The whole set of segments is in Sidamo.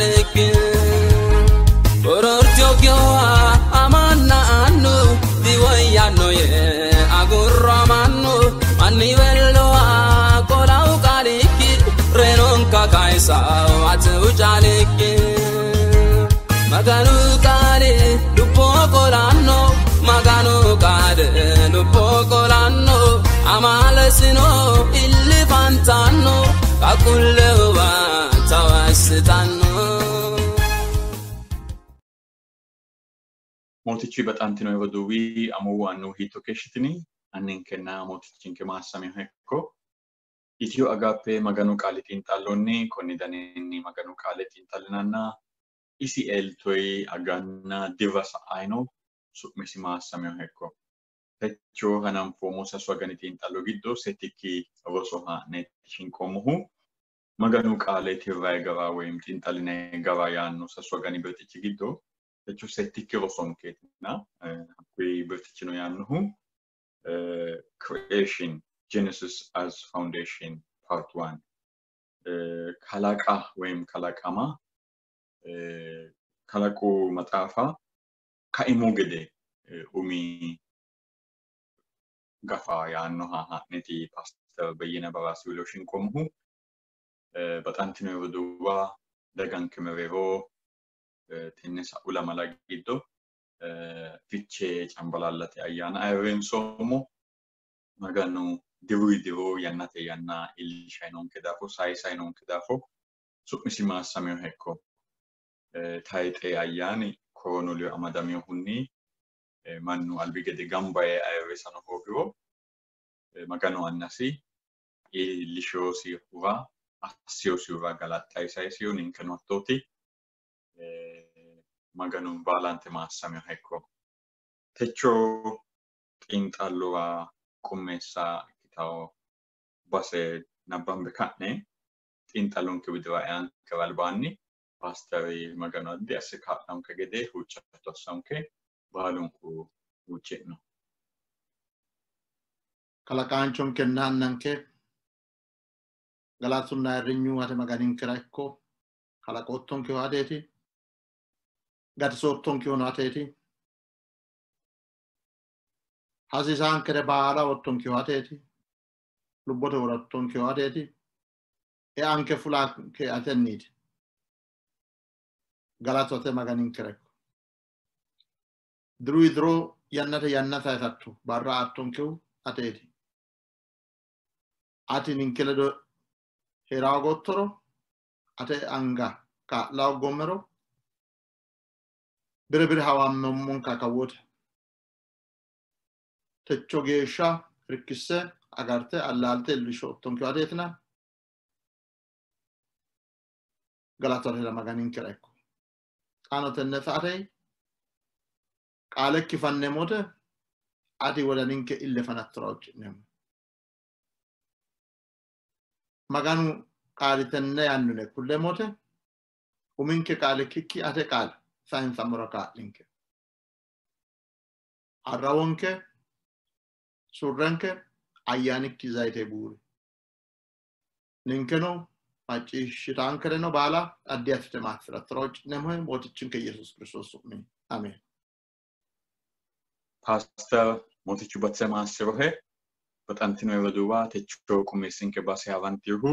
ጫልክ Orortio amanna annu diwoyanno ye agurro amannu manni welloa qolau qaalikki renonka kaisa atu caalikki Maganu qaali lubbo qolanno Maganu qaale lubbo qolanno amalesino illifantanno qaqullewa tawassitanno. Mootichi baxantino roduuwi amuwu annu hiitto keeshshitini anninkenna mootichinke maassamiha ikko Itiyo Agape Maganu qaali xiinxallonni konni daninni Maganu qaale xiinxallinanna isi eltoyi aganna dirra sa'ayino su'misi maassamiha ikko techo hananfoommo sasu agani xiinxallo giddo settikki roso haa'ne shinqoommohu Maganu qaale tirrayi gara woyim xiinxallinanni gara yaanno sasu agani birxichi giddo techo settikki rosonkeetina hakkuyi birxichino yaannohu Creation Genesis as Foundation Part 1 kalaqa woyim kalaqama kalaqu maxaafa kaimu gede umi gafa yaannoha haa'neti Pastor Beyene Baraasi wido shinqoommohu baxantino roduuwa daganke mereero tenne sa'u lamala giddo Fichee Cambalaallate ayyaana ayirrinsoommo. Maganu diruyi diru yannate yanna iillishayi noonke daafo sayisayi noonke daafo su'misi maassamiha ikko. Tayixe ayyaani koronu ledo amadaminohunni mannu albi gede gamba yee ayirrisano hoogiro Maganu annasi iillishosihura assiyosihura galaxxayi sayisiyo ninkeno hattooti. Maganu baalante maassamiha ikko. Techo xiinxalluwa qummeessa ikkitawo base nabbambe ka'ne xiinxallonke widira eankera albaanni paasteri Maganu addi asse kaa'lanke gede huuccatto assanke baalunku huucci'no. Kalaqaanchonkenna annanke galatunna ayirrinyu ate Maganinkera ikko kalaqoottonkehu ateeti gatisoottonkehuno ateeti hasiisaankere baala oottonkehu ateeti lubbote worattonkehu ateeti eanke fulanke atenniiti galatu ate Maganinkera ikko diruyi diro yannate yanna sayisatto barra aattonkehu ateeti ati ninke ledo heera hoogottoro ate anga kaa'la hooggoommero bire bire hawammommonka kawoote techo geeshsha irkisse agarte allaalte iillishshoottonkehu ateetina galatu atera Maganinkera ikko. Xaano tenne saate qaalekki fanneemmote ati wodaninke ille fanattora huucci'neemmo. Maganu qaali tenne yannune kulleemmote uminke qaale kikki ate qaale sayinsammora kaa'linke. Arrawonke surrenke ayyaanikki zayite buuri. Ninkeno macciishshitankereno baala addi assite maassi'rattora huucci'neemmohe Mootichinke Yesuus Kiristoos su'minni. Ameen. Pastor Mootichu batise maassi'rohe baxantino roduuwa techo qummeessinke base hawantihu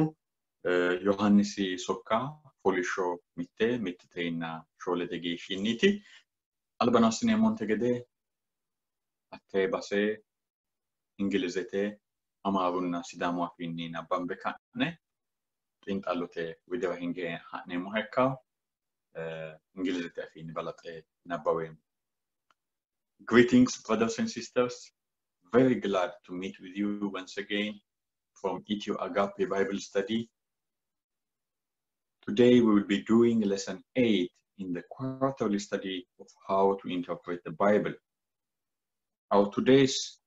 Yohannisi sokka fooliishsho mitte mitteteyinna shoolete geeshshinniiti. Albano assineemmonte gede hatte base Ingilizete, Amaarunna Sidaamu afiinni nabbambe ka'ne xiinxallote widira hinge ha'neemmoha ikkawo Ingilizete afiinni balaxe nabbaweemmo. Greetings, brothers and sisters. Very glad to meet with you once again from Ethio Agape Bible Study. Today we will be doing lesson 8 in the quarterly study of how to interpret the Bible. Our today's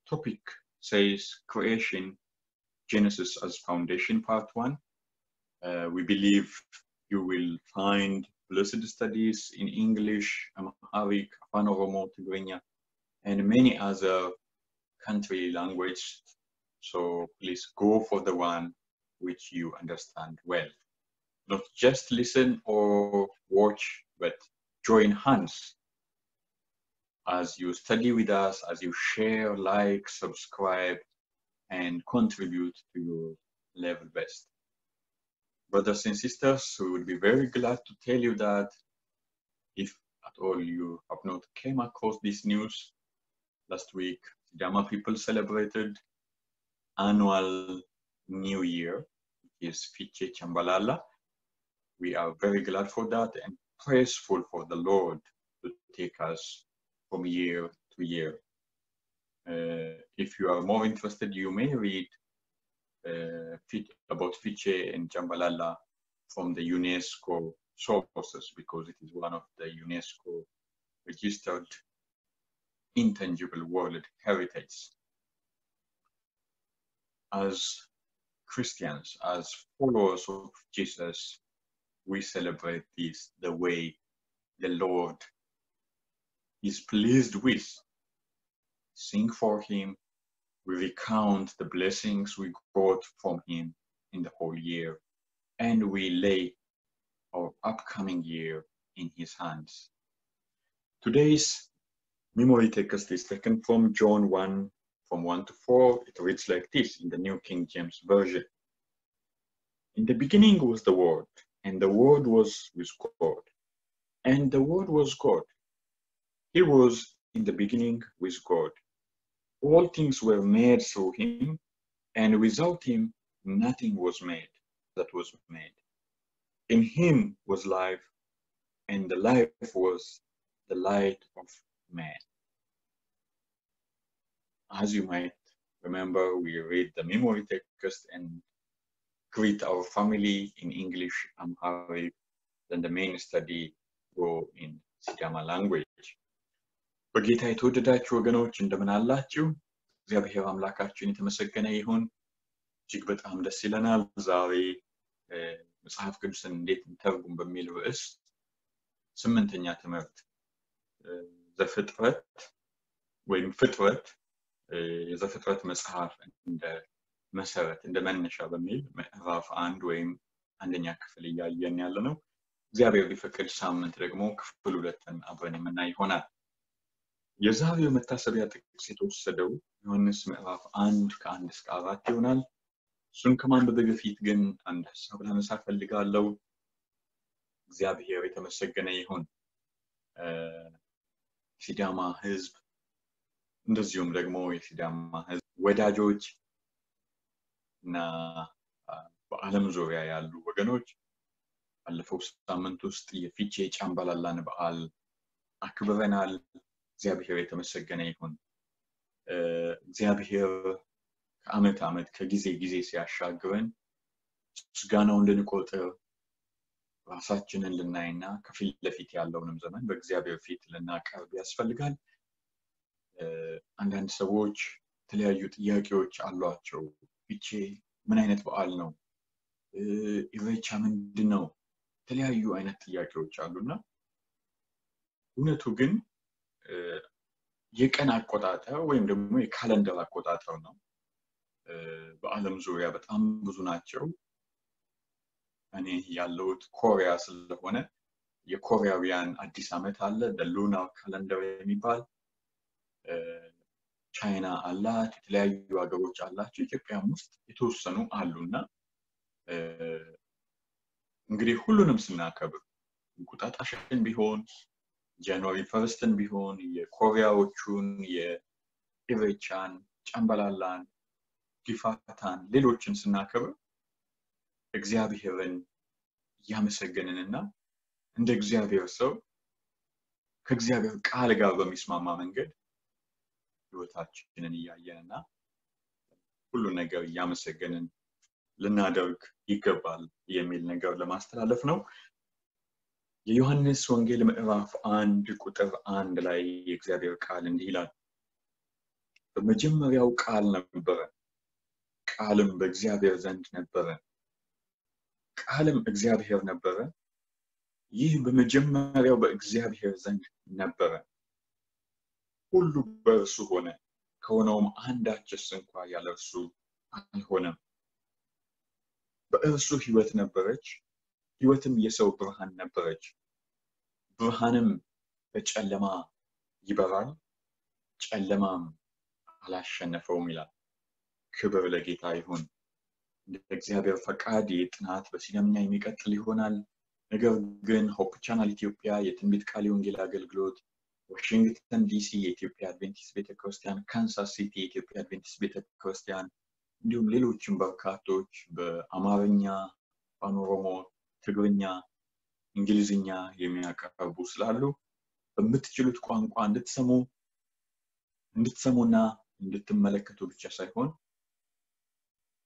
topic says Creation, Genesis as Foundation, Part 1. We believe you will find blessed studies in English, Amharic, Afan Oromo, Tigrinya, and many other country languages. So please go for the one which you understand well. Not just listen or watch, but join hands as you study with us, as you share, like, subscribe, and contribute to your level best. Brothers and sisters, we would be very glad to tell you that if at all you have not came across this news, last week Sidama people celebrated annual New Year, which is Fiche Chambalala. We are very glad for that and praiseful for the Lord to take us from year to year. If you are more interested, you may read about Fiche and Chambalala from the UNESCO sources, because it is one of the UNESCO registered intangible world heritage. As Christians, as followers of Jesus, we celebrate this the way the Lord is pleased with. Sing for him, we recount the blessings we got from him in the whole year, and we lay our upcoming year in his hands. Today's memory text is taken from John 1, from 1 to 4. It reads like this in the New King James Version. In the beginning was the Word, and the Word was with God, and the Word was God. He was in the beginning with God. All things were made through him, and without him nothing was made that was made. In him was life, and the life was the light of man. As you might remember, we read the memory text and greet our family in English, Amharic, then the main study go in Sidama language. በጌታ የተወደዳችሁ ወገኖች እንደምን አላችሁ? እግዚአብሔር አምላካችን የተመሰገነ ይሁን። እጅግ በጣም ደስ ይለናል። ዛሬ መጽሐፍ ቅዱስን እንዴት እንተርጉም በሚል ርዕስ 8ኛ ትምህርት ዘፍጥረት ወይም ፍጥረት የዘፍጥረት መጽሐፍ እንደ መሰረት እንደ መነሻ በሚል ምዕራፍ 1 ወይም አንደኛ ክፍል እያየን ያለነው። እግዚአብሔር ቢፈቅድ ሳምንት ደግሞ ክፍል 2ን አብረን የምናይ ይሆናል። የዛሬው መታሰቢያ ጥቅስ የተወሰደው ዮሐንስ ምዕራፍ 1 ከ1 እስከ 4 ይሆናል። እሱን ከማንበብ በፊት ግን አንድ ሐሳብ ላነሳ እፈልጋለሁ። እግዚአብሔር የተመሰገነ ይሁን። ሲዳማ ሕዝብ እንደዚሁም ደግሞ የሲዳማ ሕዝብ ወዳጆች እና በዓለም ዙሪያ ያሉ ወገኖች ባለፈው ሳምንት ውስጥ የፊቼ ጫምባላላን በዓል አክብረናል። እግዚአብሔር የተመሰገነ ይሁን። እግዚአብሔር ከዓመት ዓመት ከጊዜ ጊዜ ሲያሻግረን ምስጋናውን ልንቆጥር ራሳችንን ልናይና ከፊት ለፊት ያለውንም ዘመን በእግዚአብሔር ፊት ልናቀርብ ያስፈልጋል። አንዳንድ ሰዎች የተለያዩ ጥያቄዎች አሏቸው። ፊቼ ምን አይነት በዓል ነው? ኢሬቻ ምንድነው? የተለያዩ አይነት ጥያቄዎች አሉና እውነቱ ግን የቀን አቆጣጠር ወይም ደግሞ የካለንደር አቆጣጠር ነው። በዓለም ዙሪያ በጣም ብዙ ናቸው። እኔ ያለሁት ኮሪያ ስለሆነ የኮሪያውያን አዲስ ዓመት አለ፣ the lunar calendar የሚባል። ቻይና አላት፣ የተለያዩ ሀገሮች አላቸው፣ ኢትዮጵያም ውስጥ የተወሰኑ አሉና እንግዲህ ሁሉንም ስናከብር እንቁጣጣሽን ቢሆን January 1st ቢሆን የኮሪያዎቹን የኢሬቻን፣ ጫምባላላን፣ ጊፋታን ሌሎችን ስናከብር እግዚአብሔርን እያመሰገንንና እንደ እግዚአብሔር ሰው ከእግዚአብሔር ቃል ጋር በሚስማማ መንገድ ህይወታችንን እያየንና ሁሉ ነገር እያመሰገንን ልናደርግ ይገባል የሚል ነገር ለማስተላለፍ ነው። የዮሐንስ ወንጌል ምዕራፍ 1 ቁጥር 1 ላይ የእግዚአብሔር ቃል እንዲህ ይላል፣ በመጀመሪያው ቃል ነበረ፣ ቃልም በእግዚአብሔር ዘንድ ነበረ፣ ቃልም እግዚአብሔር ነበረ። ይህ በመጀመሪያው በእግዚአብሔር ዘንድ ነበረ። ሁሉ በእርሱ ሆነ፣ ከሆነውም አንዳችስ እንኳ ያለ እርሱ አልሆነም። በእርሱ ሕይወት ነበረች፣ ሕይወትም የሰው ብርሃን ነበረች። ብርሃንም በጨለማ ይበራል፣ ጨለማም አላሸነፈውም ይላል። ክብር ለጌታ ይሁን። እንደ እግዚአብሔር ፈቃድ ይህ ጥናት በሲዳምኛ የሚቀጥል ይሆናል። ነገር ግን ሆፕ ቻናል ኢትዮጵያ፣ የትንቢት ቃል የወንጌል አገልግሎት፣ ዋሽንግተን ዲሲ የኢትዮጵያ አድቬንቲስት ቤተክርስቲያን፣ ካንሳስ ሲቲ የኢትዮጵያ አድቬንቲስት ቤተክርስቲያን እንዲሁም ሌሎችም በርካቶች በአማርኛ፣ አፋን ኦሮሞ፣ ትግርኛ፣ እንግሊዝኛ የሚያቀርቡ ስላሉ በምትችሉት ቋንቋ እንድትሰሙና እንድትመለከቱ ብቻ ሳይሆን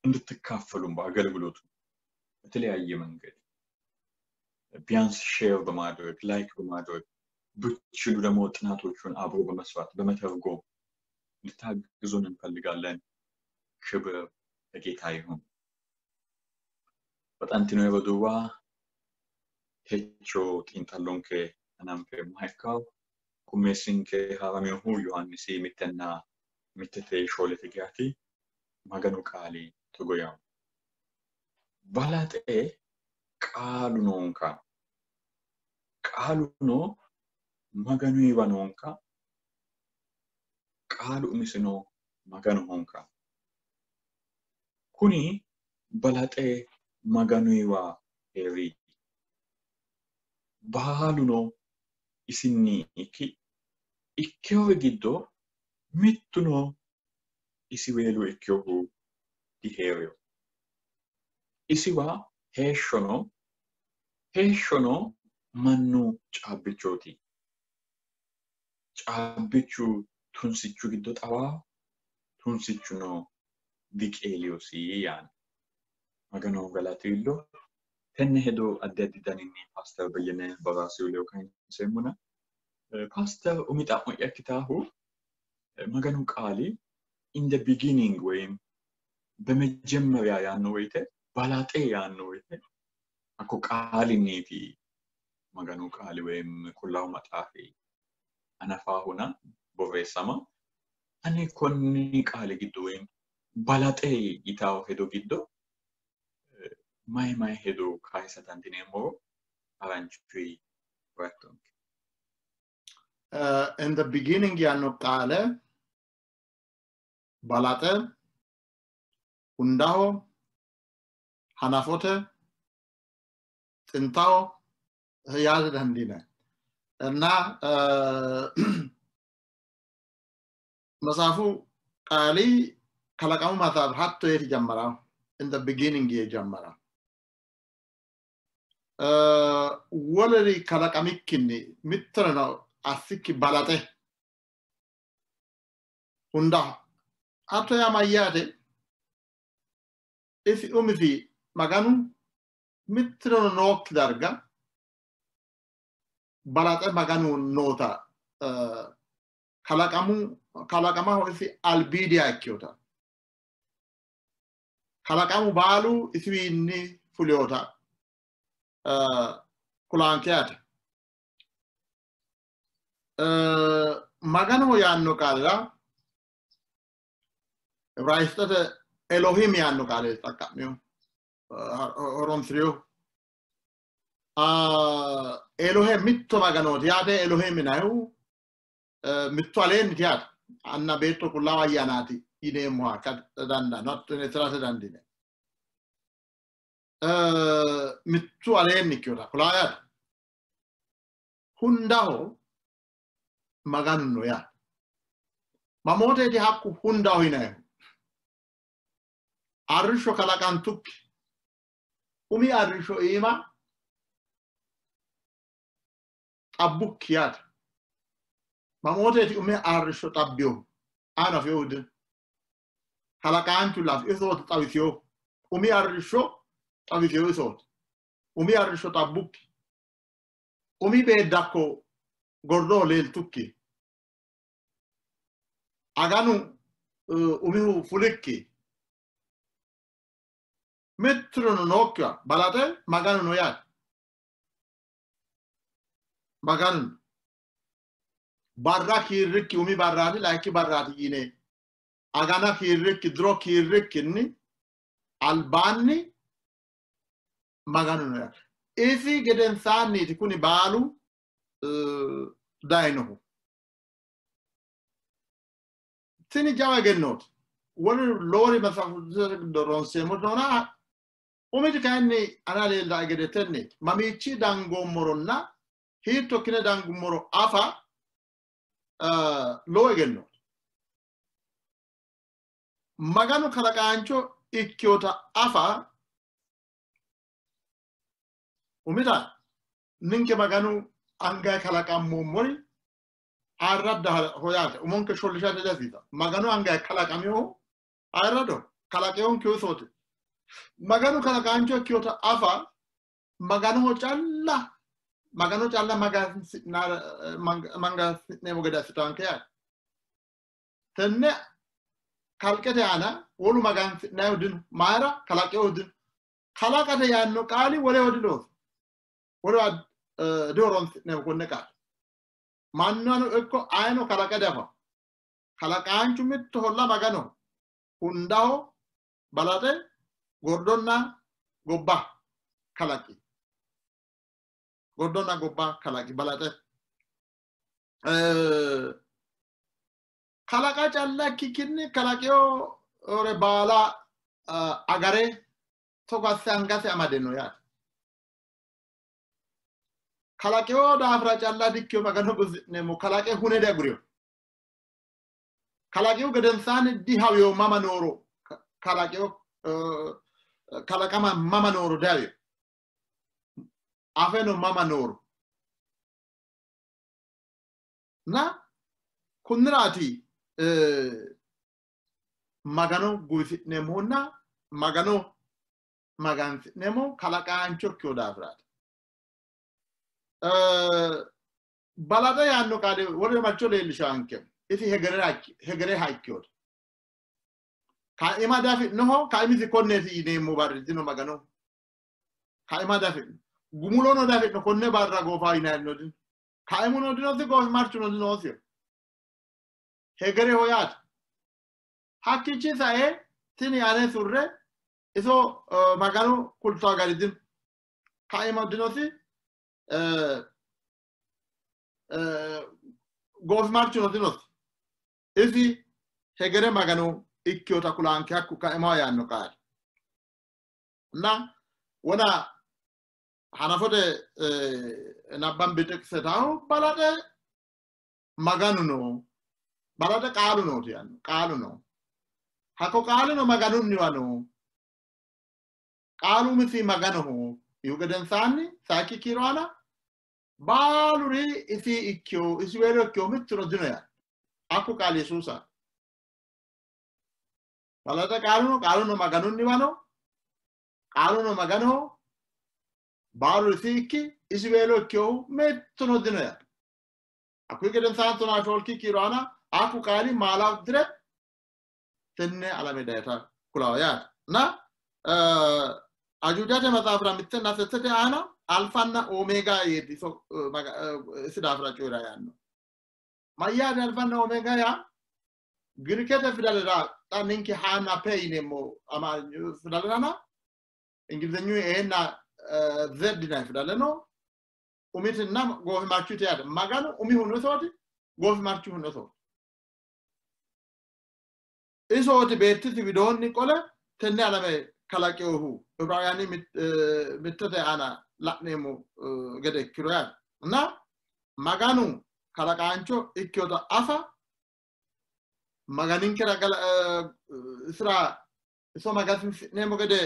እንድትካፈሉም በአገልግሎቱ በተለያየ መንገድ ቢያንስ share በማድረግ፣ like በማድረግ፣ ብትችሉ ደግሞ ጥናቶቹን አብሮ በመስራት፣ በመተርጎም እንድታግዙን እንፈልጋለን። ክብር ለጌታ ይሁን። Baxantino roduuwa, techo xiinxallonke hananfeemmoha ikkawo. Qummeessinke haraminohu Yohaannisi 1:1-4 geati Maganu qaali togo yaanno. Balaxe qaalu noonka, qaaluno Maganuyiwa noonka, qaalu umisino Maganohonka. Kuni balaxe Maganuyiwa heeri, baaluno isinni ikki, ikkewori giddo mittuno isiweelu ikkinohu dihee'rino. Isiwa heeshsho no, heeshshono mannu caabbichooti. Caabbichu tunsichu giddo xawaawo, tunsichuno diqeeliyosi yaanno. Maganu galatu iillo. Tenne hedo addi addi daninni Paaster Beyyene Baraasiyo ledo kayinseemmona. Paaster, umi xa'mo'ya ikkitaahu Maganu qaali "in the beginning" ወይም በመጀመሪያ yaanno woyite፣ balaxe yaanno woyite hakko qaalinniiti Maganu qaali ወይም Qullaawu Maxaafi hanafaahuna borreessama. Ani konni qaali giddo ወይም balaxe yitawo hedo giddo mayi mayi hedo kayisa dandiineemmoro haranchuyi kulattonke. "In the beginning" yaanno qaale balaxe, hundaho, hanafote, xintaho yaate dandiinanni. እና መጽሐፉ qaali kalaqamu maxaafi hatto yeeti jammarawo "in the beginning" yee jammarawo. Woleri kalaqamikkinni, mittoreno assikki balaxe hundaho. Hatto yaa mayyaate? Isi umisi Maganu mittoreno nookki darga balaxe Maganu noota, kalaqamu kalaqamaho isi albiidiha ikkinota, kalaqamu baalu isiwiinni fuleyota kulaanke yaate. Maganoho yaanno qaalira Ibraayisxete Elohim yaanno qaale xaqqa'mino, horonsi'rino. Elohe mitto Maganooti yaate. Elohim yinayihu mittu aleenniti yaate. Anna, Beetto, Qullaawa Ayyaanaati yineemmoha ikka dandaanno. Hatto yine tirate dandiinanni. Mittu aleenni ikkinota kulaa yaate. Hundaho Maganu no yaate. Mamooteeti hakku hundaho yinayihu? Arrishsho kalaqantukki, umi arrishsho iima xabbukki yaate. Mamooteeti umi arrishsho xabbinohu? Ayino afinohu dino. Kalaqaanchu afi, isooti xawisinohu. Umi arrishsho xawisinohu isooti. Umi arrishsho xabbukki, umi beeddakko gordoho leeltukki, aganu umihu fulikki, mittuno nookkiwa balaxe Maganu no yaate. Maganu barra kiirrikki, umi barraati, layinki barraati yine agana kiirrikki, diro kiirrikkinni albaanni Maganu no yaate. Isi gedensaanniiti kuni baalu dayinohu. Tini jawa egennooti. Wolu lowori maxaafu giddo ronseemmoti noona umiti kayinni ana leeltaa gede tenneeti. Mamiichi dangoommoronna hiitto ikkine dangummoro afa lowo egennooti. Maganu kalaqaancho ikkinota afa umita ninke Maganu anga kalaqammoommori ayirraddaho yaate. Umonke shollishate dihasiisanno. Maganu anga kalaqaminohu ayirradoho. Kalaqinonkehu isooti. Maganu kalaqaancho ikkinota afa Maganoho calla Magano calla magansi'neemmo gede assitaanke yaate. Tenne kalqete aana wolu magansi'nayihu dino. Mayira? Kalaqinohu dino. Kalaqate yaanno qaali woleho diloosi. Wolewa dihoronsi'neemmo konne qaale. Mannano ikko ayino kalaqa diafanno. Kalaqaanchu mittoholla Maganoho. Hundaho balaxe gordonna gobba kalaqi. Gordonna gobba kalaqi balaxe. Kalaqa calla ikkikkinni kalaqinore baala agare togo asse angase amade no yaate. Kalaqino daafira calla dikkino Magano guwisi'neemmo. Kalaqe hune diagurino. Kalaqihu gedensaanni dihawino mama nooro. Kalaqino kalaqama mama nooro dihawino. Afe no mama nooro. Na kunniraati Magano guwisi'neemmohunna Magano magansi'neemmohu kalaqaancho ikkino daafiraati. Balaxe yaanno qaali wole mancho leellishaanke. Isi hegereha ikkinota. Kaima diafi'noho, kaimisi konneeti yineemmo barri dino Maganoho. Kaima diafi'no. Gumulono diafi'no, konne barra goofa yinanni dino. Kaimuno dinosi, goofimarchuno dinosiho. Hegereho yaate. Hakkiichi sae tini ane surre iso Maganu kultawo gari dino. Kaima dinosi, goofimarchuno dinosi. Isi hegere Magano ikkinota kulaanke hakku kaimaho yaanno qaali. Na wona hanafote nabbambi xiqisetahu balaxe Maganu no, balaxe qaalu nooti yaanno, qaalu no. Hakko qaalino Maganunniwa no. Qaalu umisi Maganoho. Ihu gedensaanni sayikki kiiro aana baaluri isi ikkino, isiweelo ikkino mittuno dino yaanno. Hakku qaali Yesuusaati. Balaxe qaalu no, qaaluno Maganunniwa no, qaaluno Maganoho, baalu isi ikki, isiweelo ikkinohu mittuno dino yaanno. Hakkuyi gedensaanni 14 kiiro aana hakku qaali maala uddire tenne alame dayita kulawo yaate. Na Ajuujate maxaafira 1 8 aana Alfanna Omeega yeeti isi daafira coyira yaanno. Mayyaate Alfanna Omeega yaa? Girikete fidalera xa ninke H na P yineemmo Amaaru fidalerana Ingilizenyu E na Z yinanni fidale no. Umitinna goofimarchuti yaate. Maganu umihuno isooti, goofimarchuhuno isooti. Isooti beettisi widoonni qole tenne alame kalaqinohu Ibraawuyaani 1 aana la'neemmo gede ikkiro yaate. Na Maganu kalaqaancho ikkinota afa Maganinkera isira iso magansi'neemmo gede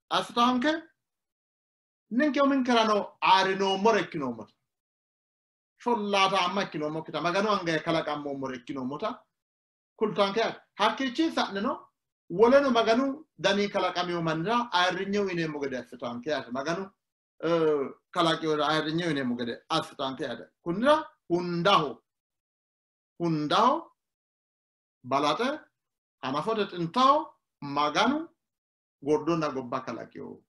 assitaanke ninke uminkerano aarinoommore ikkinoommota shollaataamma ikkinoommokkita Maganu anga kalaqammoommore ikkinoommota kultaanke yaate. Hakkiichi sa'neno woleno Maganu dani kalaqamino mannira ayirrinye uyineemmo gede assitaanke yaate. Maganu kalaqinore ayirrinye uyineemmo gede assitaanke yaate. Kunnira hundaho balaxe hanafote xintaho Maganu gordonna gobba kalaqino.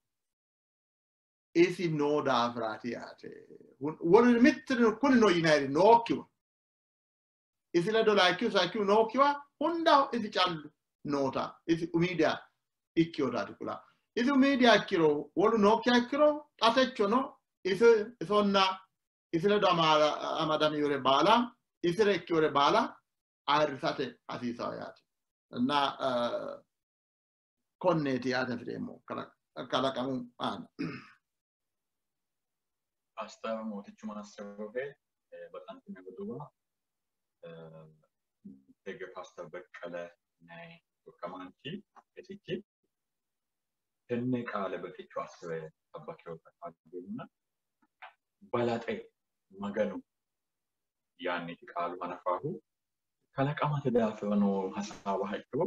Isi noo daafiraati yaate. Wolu mitturino kunino yinayiri nookkiwa. Isi ledo layikkihu sayikkihu nookkiwa hundaho isi callu noota isi umiidiha ikkinotaati kula. Isu miidiya ikkiro wolu nookkiha ikkiro xatechono isi isonna isi ledo amadamiyore baala isire ikkiyore baala ayirrisate hasiisawo yaate እና konneeti yaate afireemmo kalaqamu aana. Pastor mootichu maassabbe baxantine goduwa tege Pastor Beqqele nay soqqamaanchi qeesichi tenne qaale baxicho assiwe sabbakewota qaageenna balaxe Maganu yaanniiti qaalu hanafaahu kalaqamate daafira noo hasaawaha ikkiro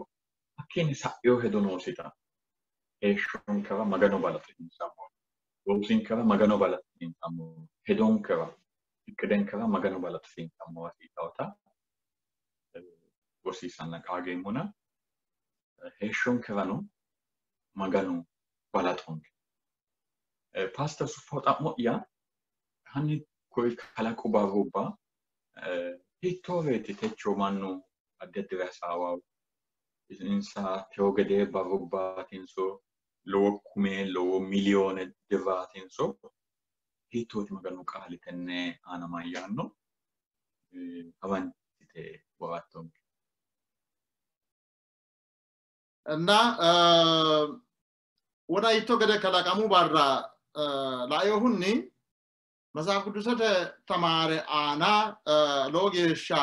hakkiinni sa'eyo hedo noosita heeshshonkera Magano balaxisiinsammo loosinkera Magano balaxisiinsammo hedonkera iqqidenkera Magano balaxisiinsammo hasiisawota rosiisanna qaageemmona heeshshonkerano Maganu balaxonke. Pastor Suffo xa'mo'ya hanni koyi kalaqu barrubba hiittooreeti techo mannu addi addire hasaawawu insa tewo gedee barrubbaatinso lowo kume lowo miliyoone dirraatinso hiittooti Maganu qaali tenne aana mayyaanno hawansite worattonke. እና wona hiitto gede kalaqamu barra laeyohunni መጽሐፍ ቅዱስete tamaare aana lowo geeshsha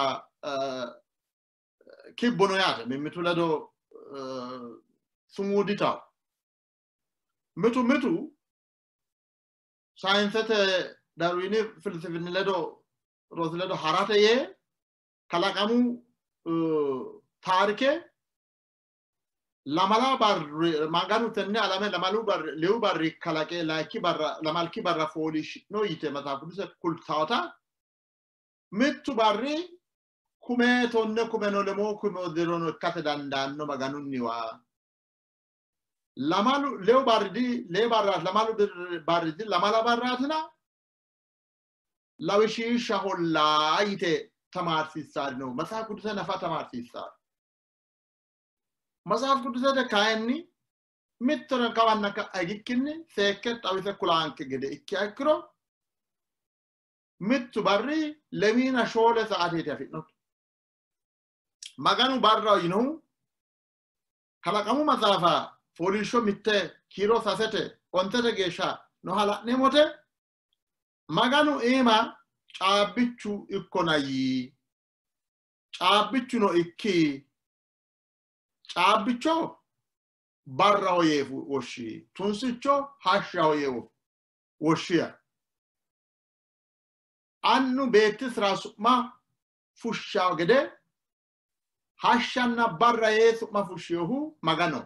kibbo no yaate mimmitu ledo sumuu ditawo mitu mitu sayinsete Darwiini filsifinni ledo rosi ledo harate yee kalaqamu taarike lamala barri Maganu tenne alame lamalu barri lewu barri kalaqe layikki barra lamalki barra fooliishshino yite መጽሐፍ ቅዱስ kultawota mittu barri kume tonne kumeno lemoo kume dirono ikkate dandaanno Maganunniwa lamalu lewu barri di lee barraati lamalu barri di lamala barraatina lawishshiishaholla yite tamaarsiissaari no መጽሐፍ ቅዱስ nafa tamaarsiissaari መጽሐፍ ቅዱስete kayinni mittore kawanna ka'a higikkinni seekke xawise kulaanke gede ikkiha ikkiro mittu barri lemiina shoole sa'ateeti afi'notu. Maganu barraho yinohu kalaqamu maxaafa fooliishsho mitte kiiro sasete ontete geeshsha nooha la'neemmote Maganu iima caabbichu ikkona yii caabbichuno ikki caabbicho barraho yee woshshi tunsicho hashshaho yee woshshiya annu beettisira su'ma fushshawo gede hashshanna barra yee su'ma fushshiyohu Magano.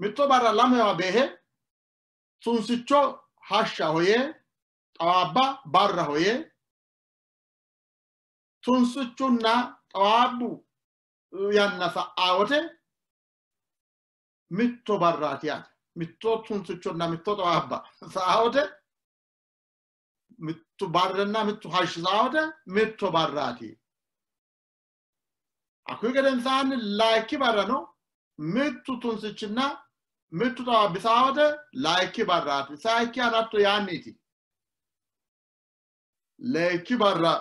Mitto barra lamewa beehe tunsicho hashshaho yee xawaabba barraho yee tunsichunna xawaabbu yanna sa'aa wote mitto barraati yaate mitto tunsichonna mitto xawaabba sa'aa wote mittu barranna mittu hashshi sa'aa wote mitto barraati. Hakkuyi gedensaanni layikki barrano mittu tunsichinna mittu xawaabbi sa'aa wote layikki barraati. Sayikki hanatto yaanniiti. Leyikki barra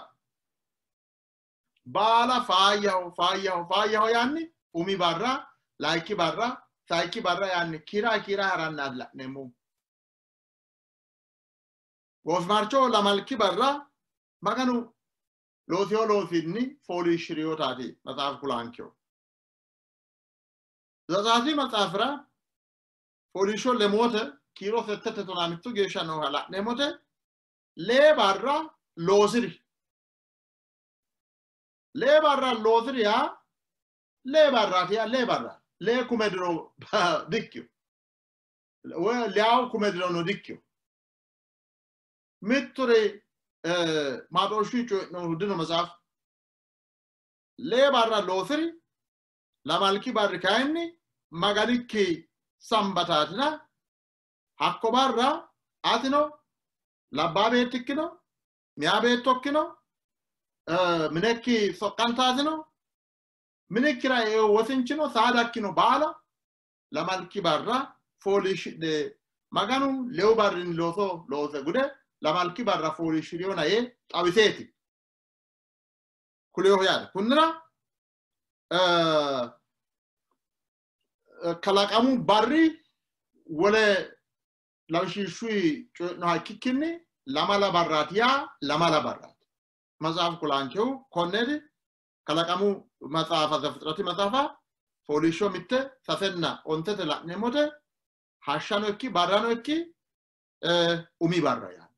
baala faayyaho faayyaho faayyaho yaanni umi barra layikki barra sayikki barra yaanni kiira kiira harannaati la'neemmohu. Goofimarchoho lamalki barra Maganu loosiyo loosinni fooliishshiriyotaati maxaafu kulaankeho. ዘጸአት maxaafira fooliishsho lemoote kiiro settete tonaa mittu geeshsha nooha la'neemmote lee barra loosiri. Lee barra loosiri yaa lee barraati yaa lee barra lee kume diro dikkiyo woyi leyawu kume dirono dikkiyo mitturi maaxooshshu coyi'nohu dino መጽሐፍ lee barra loosiri lamalki barri kayinni Maganikki sambataatina hakko barra atino labbaa beettikkino miyaa beettokkino minekki soqqantaatino minikkira wosinchino saadakkino baala lamalki barra fooliishshidhe Maganu lewu barrinni looso loose gude lamalki barra fooliishshiriyona yee xawiseeti kuleyoho yaate. Kunnira kalaqamu barri wole lawishshuyi coyi'noha ikkikkinni lamala barraati yaa lamala barraati. Matsaafu kulaankehu konneeti kalaqamu matsaafa Zefitirati matsaafa fooliishsho 1, 3 5 la'neemmote hashshano ikki barrano ikki umi barra yaanno.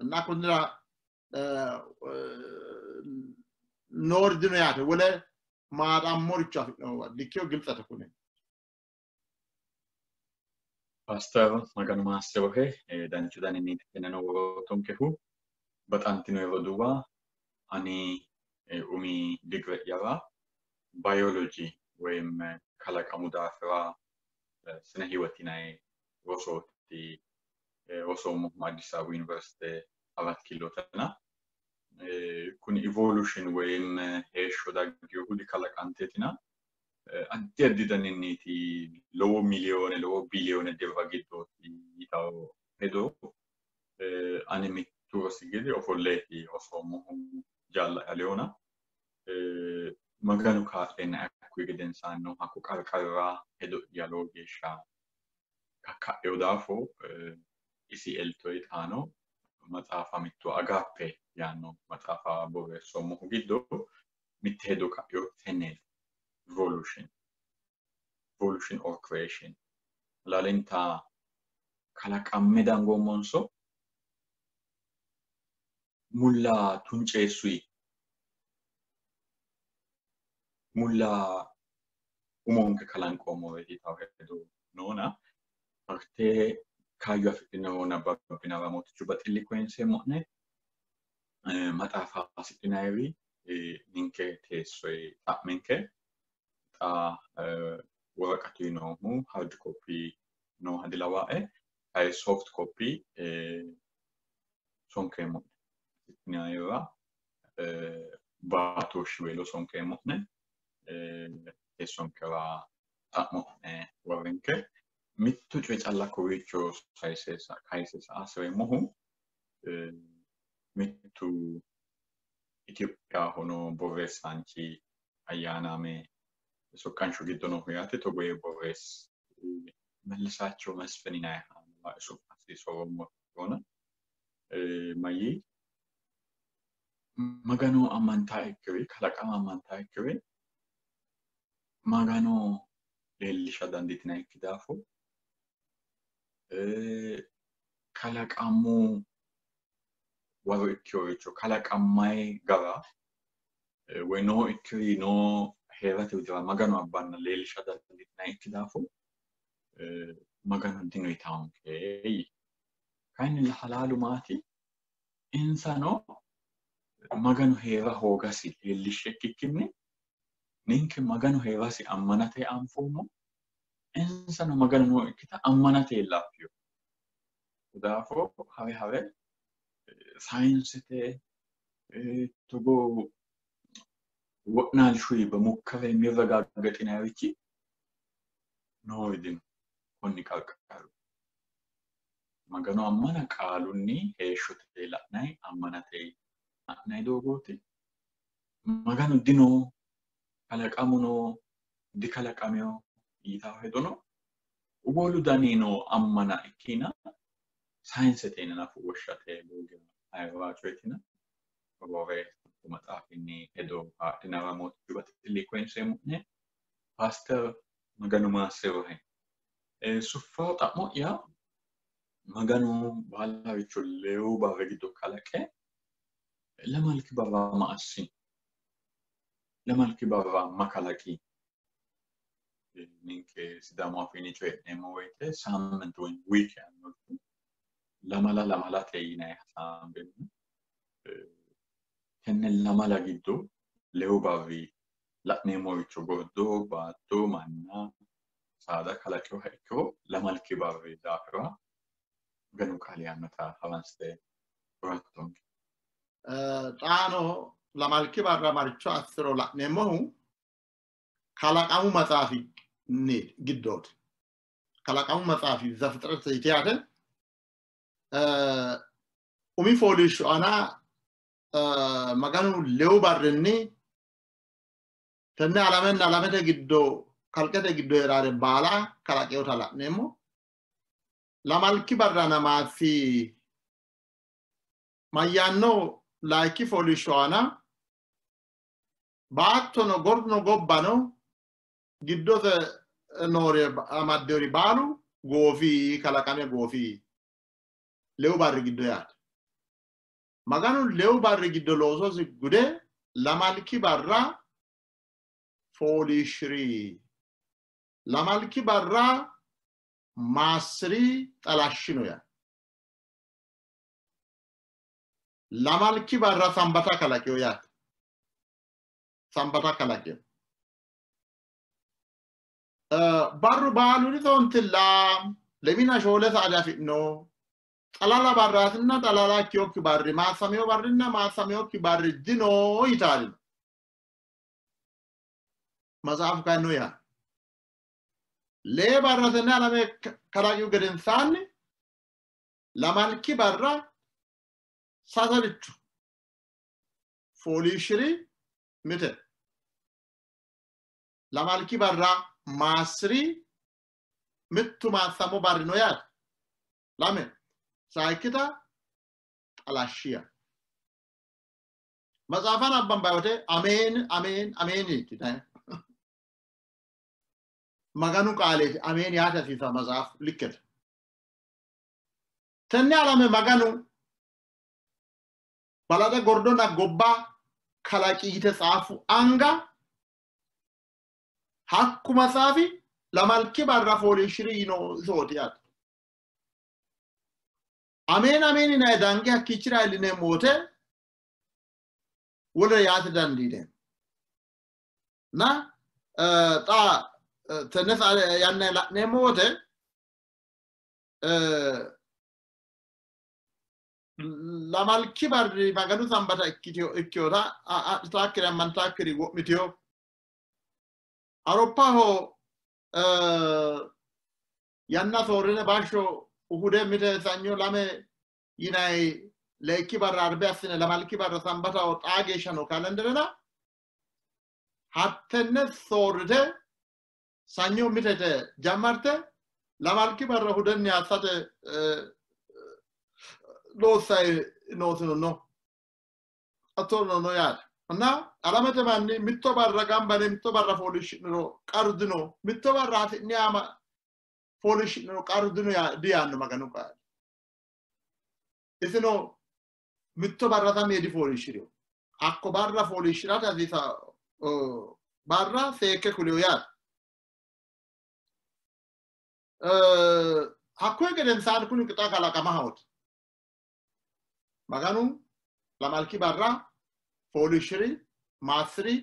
እና kunnira noori dino yaate wole maaxammoricho afi'noommo dikkiyo giltsete kuni. Pastor Maganu maassirohe danchu daninni tenneno worootonkehu baxantino roduuwa ani umi digire'yara biology ወይም kalaqamu daafira ስነ ህይወት yinanni rosooti rosoommohu Addis Ababu University 4 kiilotena kuni evolution ወይም heeshsho dagginohu dikalaqanteetina addi addi daninniiti lowo miliyoone lowo biliyoone dirra giddooti yitawo hedo ani mittu rosi gede ofolleeti rosoommohu jaalla'ya leona Maganu kaa'leenna hakkuyi gedensaanno hakko qarqarira hedo'ya lowo geeshsha kakka'eyo daafo isi eltoe xaano maxaafa mitto Agape yaanno maxaafa borreessoommohu giddo mitte hedo ka'eyo tenneeti evolution evolution or creation halaalinta kalaqamme dangoommonso mulla tunceessuyi mulla umonke kalanqoommoreeti yitawo hedo noona harte kaayyo afidhino nabbabbinara mootichu baxilli koyinseemmo'ne maxaafa hasidhinayiri ninke teessoyi xa'minke xa woraqatu noohu hard copy nooha dilawaae kayi soft copy sonkeemmo'ne hasidhinayira baatooshshiweelo sonkeemmo'ne teessonkera xa'mo'ne worrenke mittu coye calla kowiicho kayise sa'a hasireemmohu mittu Itophiyaho noo borreessaanchi ayyaanaame soqqansho giddo noohu yaate togo yee borreessi Mellisacho Mesfin yinanniha su'masi soorroommo mayyi Magano ammantaa ikkiri kalaqama ammantaa ikkiri Magano leellisha dandiitinannikki daafo kalaqamu waro ikkeworicho kalaqammayi gara woyi noo ikkiri noo heerate widira Maganu abbanna leellisha dandiitinannikki daafo Maganu dino yitaanke yii. Kayinnilla halaalu maati? Insano Maganu heera hoogasi leellishshe ikkikkinni ninke Maganu heerasi ammanate anfoommo insano Maganu noo ikkita ammanate laaffiyo. Daafo hawe hawe sayinsete togo wo'naalshuyi በሙከራ የሚረጋገጥ yinayirichi noori dino konni qarqaru. Maganu ammana qaalunni heeshshote la'nayi ammanate ha'nayi doogooti. Maganu dino kalaqamu no dikalaqameyo yitawo hedono wolu dani no ammana ikkina sayinsete yine nafu woshshate ayirraa coyeetina roore maxaafinni hedo haadhinara mootichu baxilli koyinseemmo'ne Paaster Maganu maassirohe. Suffawo xa'mo'ya Maganu baalaricho lewu barri giddo kalaqe lamalki barra ma assi? Lamalki barra ma kalaqi? Ninke Sidaamu afiinni coyi'neemmo woyite saaminti woyi week yaanno lamala lamalate yinayi hasaambeemmo. Tenne lamala giddo lewu barri la'neemmoricho gordo, baatto, manna, saada kalaqinoha ikkiro lamalki barri daafira Maganu qaali yaannota haransite kurattonke. Xaano lamalki barra maricho assiro la'neemmohu kalaqamu maxaafi giddooti. Kalaqamu maxaafi Zefixirete yite yaate umi fooliishsho aana Maganu lewu barrinni tenne alamenna alamete giddo kalqete giddo heeraare baala kalaqeota la'neemmo. Lamalki barra namaasi mayyaanno layikki fooliishsho aana baattono gorduno gobbano giddose noori amaddewori baalu goofi kalaqame goofi lewu barri giddo yaate. Maganu lewu barri giddo loososi gude lamalki barra fooliishshiri. Lamalki barra maassiri xalashshino yaa. Lamalki barra sambata kalaqeyo yaate. Sambata kalaqeyo. Barru baalu ditoontilla lemina shoole saade afi'no. Xalala barraatinna xalala ikkiyokki barri maassameyo barrinna maassameyokki barri dino yitaalino. Matsaafu kayinni no yaa. Lee barra tenne alame kalaqihu gedensaanni lamalki barra sasaricho fooliishshiri mite. Lamalki barra maassiri mittu maassamo barri no yaate. Lame sayikkita xalashshiya. Matsaafan abbambayi wote ameen ameen ameeniiti. Maganu qaaleeti ameen yaate hasiisa matsaafu likkete. Tenne alame Maganu balaxe gordonna gobba kalaqi yite tsaafu anga hakku matsaafi lamalki barra fooliishshiri yino isooti yaate. Ameen ameen yinayi dange hakkiichira iillineemmo wote wolere yaate dandiineemmo. Na xa tenne yanna la'neemmo wote lamalki barri Maganu sambata ikkiyota adhitaakkiri ammantaakkiri wo'mitiyo. Awuroppaho yanna soorrine bashsho uhude mite sanyo lame yinayi leekki barra arbe assine lamalki barra sambataho xaa geeshsha noo kaalenderena hattenne soorrite sanyo mitete jammarte lamalki barra hudenni assate loossayi noosino no hattono no yaate. እና alamete manni mitto barra gamba yine mitto barra fooliishshi'niro qarru dino, mitto barra hasi'ni ama fooliishshi'niro qarru dino diyaanno Maganu qaali. Isino mitto barra sammi yee difooliishshirino. Hakko barra fooliishshirate hasiisa barra seekke kuliyo yaate. Hakkuyi gedensaanni kuni qixa kalaqamahooti. Maganu lamalki barra fooliishshiri, maassiri,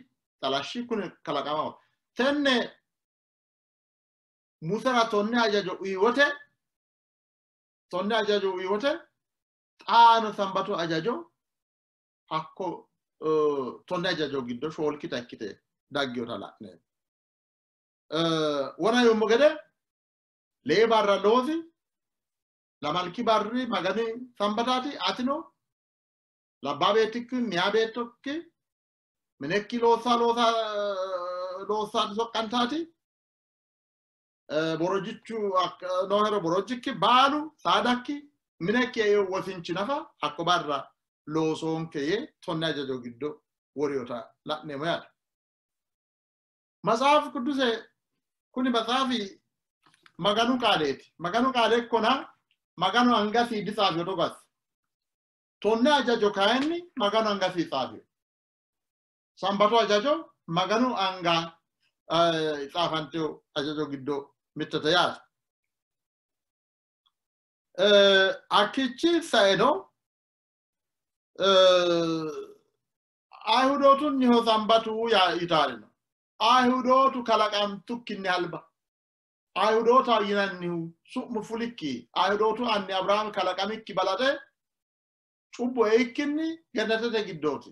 xalashshi kuni kalaqamaho. Tenne Musera tonne hajajo uyi wote, tonne hajajo uyi wote, xaano sambatu hajajo hakko tonne hajajo giddo shoolkita ikkite daggiyota la'neemmo. Wona yuummo gede lee barra loosi, lamalki barri Maganu sambataati, atino labbaa beettikki miyaa beettokki minekki loossa loossaati soqqantaati, borojjichu noohero borojjikki baalu saadakki minekki e'e wosinchi nafa hakko barra loosoonke yee tonne hajajo giddo woriyota la'neemmo yaate. Matsaafu Qiduse kuni matsaafi Maganu qaaleeti. Maganu qaale ikkona Maganu angasi ditsaafiyo togo asse. Tonne hajajo kayinni Maganu angasi tsaafiyo. Sambatu hajajo Maganu anga tsaafanteyo hajajo giddo mittete yaate. Hakkiichi saeno Ayihudootunniho sambatu yitaarino. Ayihudootu kalaqantukkinni alba Ayihudoota yinannihu su'mu fulikki Ayihudootu anni Abiraami kalaqamikki balaxe cubbu eikkinni gennetete giddooti.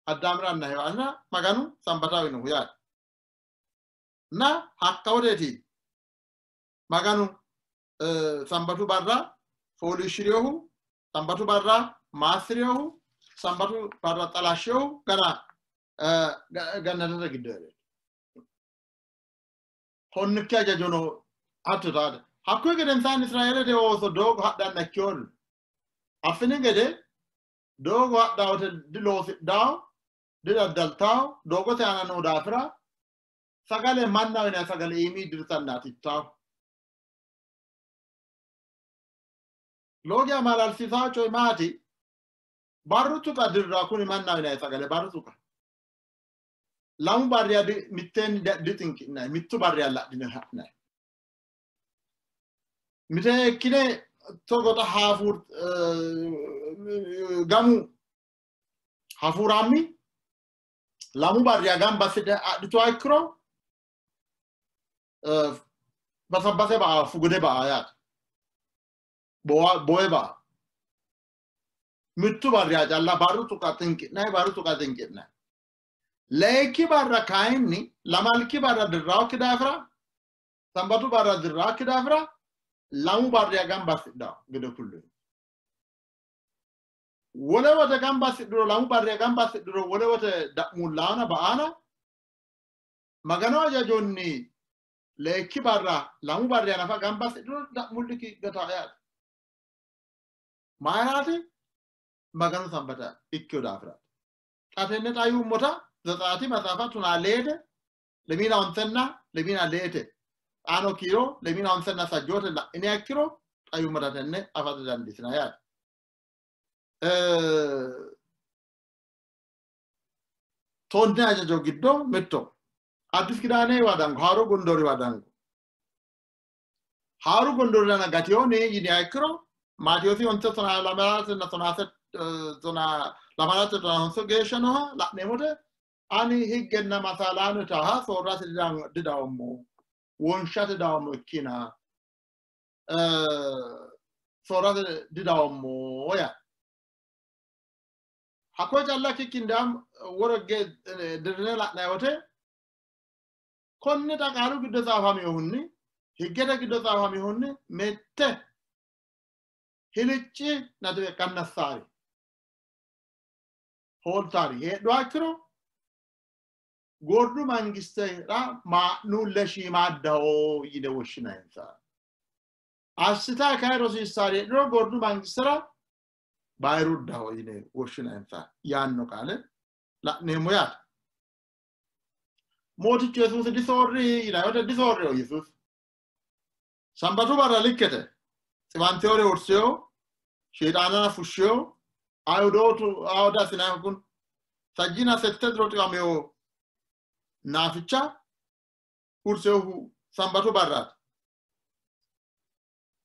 Addaamiranna Hewaanira Maganu sambata uyinohu yaate. Na hakka wodeeti Maganu sambatu barra fooliishshiriyohu, sambatu barra maassiriyohu, sambatu barra xalashshiyohu gana gannatete giddo heereeti. Tonnikki hajajono hatto taate. Hakkuyi gedensaanni Israeelete ooso doogo hadhanna ikkiyoonni affini gede doogo hadhaa wote diloosidhao, didaddaltao, doogote aana noo daafira sagale mannaho yinanni sagale iimii dirtannaati ittao. Lowo geya maalalsiisawo coyi maati? Barru tuqa dirra kuni mannaho yinanni sagale barru tuqa. Lamu barriya mitteenni dixinqi'nanni, mittu barriya ladhine ha'nanni. Miteekkine togo xa haafuur gamu hafuuraammi lamu barriya gamba assite adhituha ikkiro basabbase ba'a, fugude ba'a yaate, boe ba'a. Mittu barriya calla barru tuqa xinqi'nanni, barru tuqa xinqi'nanni. Leekki barra kayinni lamalki barra dirraokki daafira, sambatu barra dirraokki daafira lamu barriya gamba assidhao gede kulloonni. Wole wote gamba assidhuro, lamu barriya gamba assidhuro wole wote da'mullaana ba'aana Maganu hajajonni leekki barra lamu barriya nafa gamba assidhuro da'mullikki gataa yaate. Mayiraati? Maganu sambata ikkiyo daafiraati. Xa tenne xa yuummota Zetsaati maxaafa tonaa leete lemiina ontenna lemiina leete xaano kiiro lemiina ontenna sajjoote la'iniha ikkiro xa yuummota tenne afate dandiitinanni yaate. Tonne hajajo giddo mitto. Addis Kidaanewa dango, Haaru Gondoriwa dango. Haaru Gondorirana gatiyooni yiniha ikkiro Maatiyoosi onte tonaa lamalatenna tonaa lamalate tonaa honso geeshsha nooha la'neemmote ani higgenna masaalaano yitaaha soorrate didawommo, wonshate dawommo ikkina soorrate didawommo yaa. Hakkoye calla ikkikkinni woro higge dirrine la'nanni wote konne xa qaalu giddo xaafaminohunni higgete giddo xaafaminohunni mitte hilicci naxiwe qannassaari hooltaari heedhuha ikkiro gordu mangistera maa'nuulle shiimaaddaho yine woshshinayinsa. Assita kayi rosiissaari heedhuro gordu mangistera bayiruddaho yine woshshinayinsa yaanno qaale la'neemmo yaate. Mootichu Yesuusi disoorri yinanni wote disoorrino Yesuusi. Sambatu barra likkete xiwantewore hurseyo, sheexaanana fushsheyo, Ayihudootu Ayihuda assinannihu kun sajjina sette diro xiwameyo naaficha hurseyohu Sambatu barraati.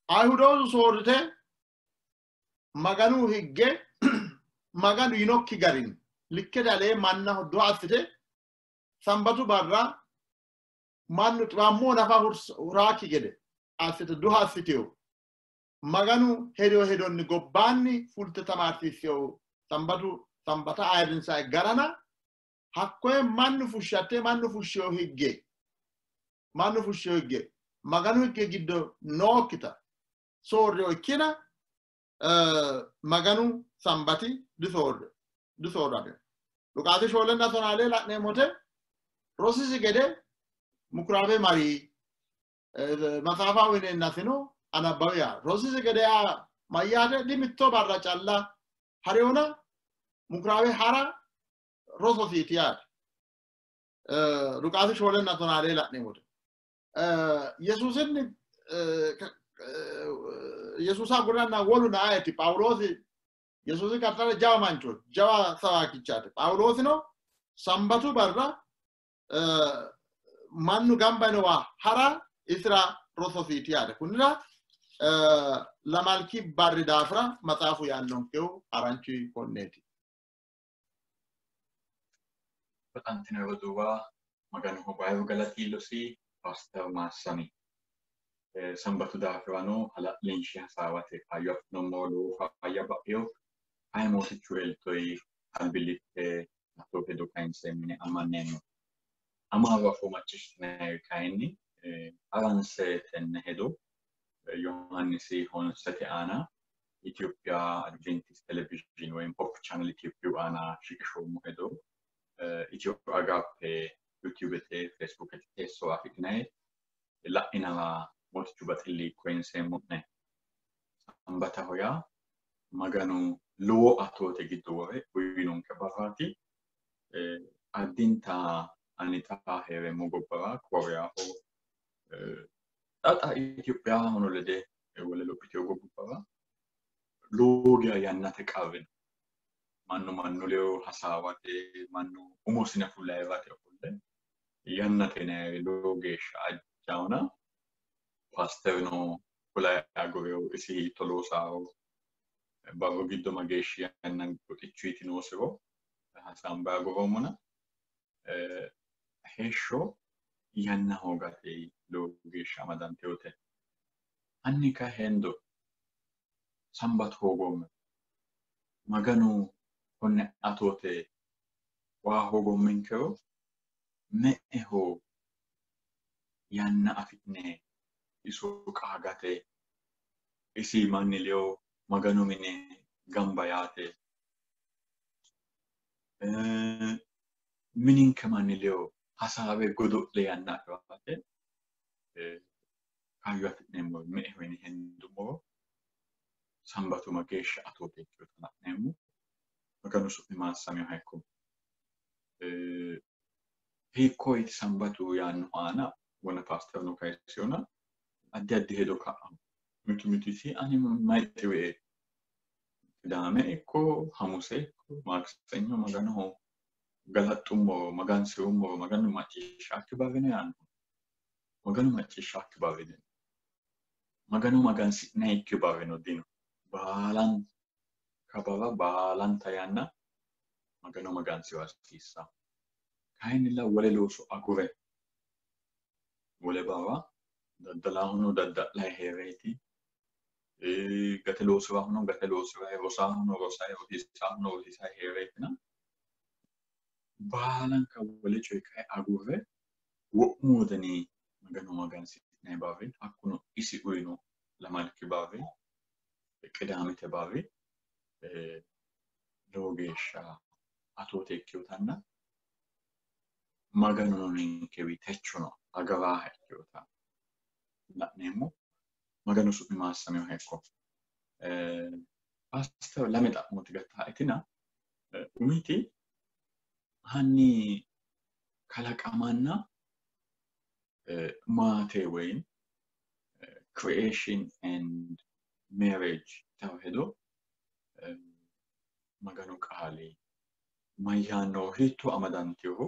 Ayihudootu soorrite Maganu higge Maganu yinokki garinni likkete alee mannaho duha assite Sambatu barra mannu xiwammo nafa huraakki gede assite duha assiteyo Maganu hedo hedonni gobbaanni fulte tamaarsiisseyo Sambatu Sambata ayirrinsanni garana hakkoye mannu fushshatte mannu fushsheyo higge mannu fushsheyo higge Maganu higge giddo nookkita soorreyo ikkina Maganu Sambati disoorramino. Luqaasi shoolenna tonaa lee la'neemmote rosisi gede mukuraabe mari maxaafa uyineennasino anabbawi yaa rosisi gede yaa mayyaate di mitto barra calla hariyona mukuraabe hara rososiiti yaate. Luqaasi shoolenna tonaa lee la'neemmote Yesuusinni Yesuusa aguranna wolu naayeti Phaawuloosi Yesuusi qaxxare jawa mancho jawa sawaakichaati. Phaawuloosino Sambatu barra mannu gamba yinowa hara isira rososiiti yaate. Kunnira lamalki barri daafira maxaafu yaannonkehu haranchu konneeti. Baxantino roduuwa Maganoho bayiru galati iillosi Paaster Maassami. Sambatu daafirano hala'linshe hasaawate kaayyo afi'noommo lowo faayya ba'eyo aye mootichu eltoyi albillitte hattoo hedo kayinseemmo yine ammanneemmo. Amaaru afoo macciishshitinanniri kayinni Haranse tenne hedo Yohaannisi 9 aana Ethiopia Adventist Television ወይም Hope Channel Ethiopia aana shiqishoommo hedo Ethiopia Agape YouTubete Facebookete teessoo afi'nay la'inara mootichu baxilli koyinseemmo'ne. Sambataho yaa Maganu lowo atoote giddo wore uyinonke barraati. Addinta ani xa heereemmo gobbara Kooriyaho xa Itoophiyahono lede wole lophiteyo gobbubbara lowo geya yannate qarri no. Mannu mannu ledo hasaawate, mannu umosi nafu layiirate ofolle yannate yinayiri lowo geeshsha ajjawona paasterino kulayi agureyo isi hiitto loosawo barru giddo mageeshshi yanna goxichu yitinoosiro hasaambayi aguroommona heeshsho yanna hoogate lowo geeshsha amadanteyote. Hanni kayi hendo sambatu hoogoomme Maganu konne atoote waa hoogoommenkero me"eho yanna afi'ne iso qaagate isi manni ledo Maganu mine gamba yaate mininke manni ledo hasaawe godo'le yanna afi'rate kaayyo afi'neemmo me"eho yine hendummoro sambatu mageeshsha atoote ikkinota la'neemmo. Maganu su'mi maassaminoha ikko. Hiikkoyiti sambatu yaanno aana wona paasterno kayiseyona addi addi hedo ka'a mitu mitu isi ani mayi xiwie qidaame ikko hamuse ikko maaksenyo Maganoho galaxxummoro magansirummoro Maganu macciishshaakki barri no yaanno. Maganu macciishshaakki barri dino. Maganu magansi'nayikki barrino dino. Baalanka barra baalanta yanna Magano magansi'ra hasiissanno. Kayinnilla wole looso agure wole barra daddalaahuno dadda'layi heereeti gate loosiraahuno gate loosirayi rosaahuno rosayi rosiisaahuno rosiisayi heereetina baalanka wole coye kayi agurre wo'mu wodani Magano magansi'nayi barri hakkuno isi uyino lamalki barri qidaamete barri lowo geeshsha atoote ikkiyotanna Maganuno ninkewi techono agaraaha ikkeyota la'neemmo. Maganu su'mi maassaminoha ikko. Paaster lame xa'mooti gattaaetina umiti hanni kalaqamanna maate ወይም creation and marriage yitawo hedo Maganu qaali mayyaanno hiitto amadanteyoho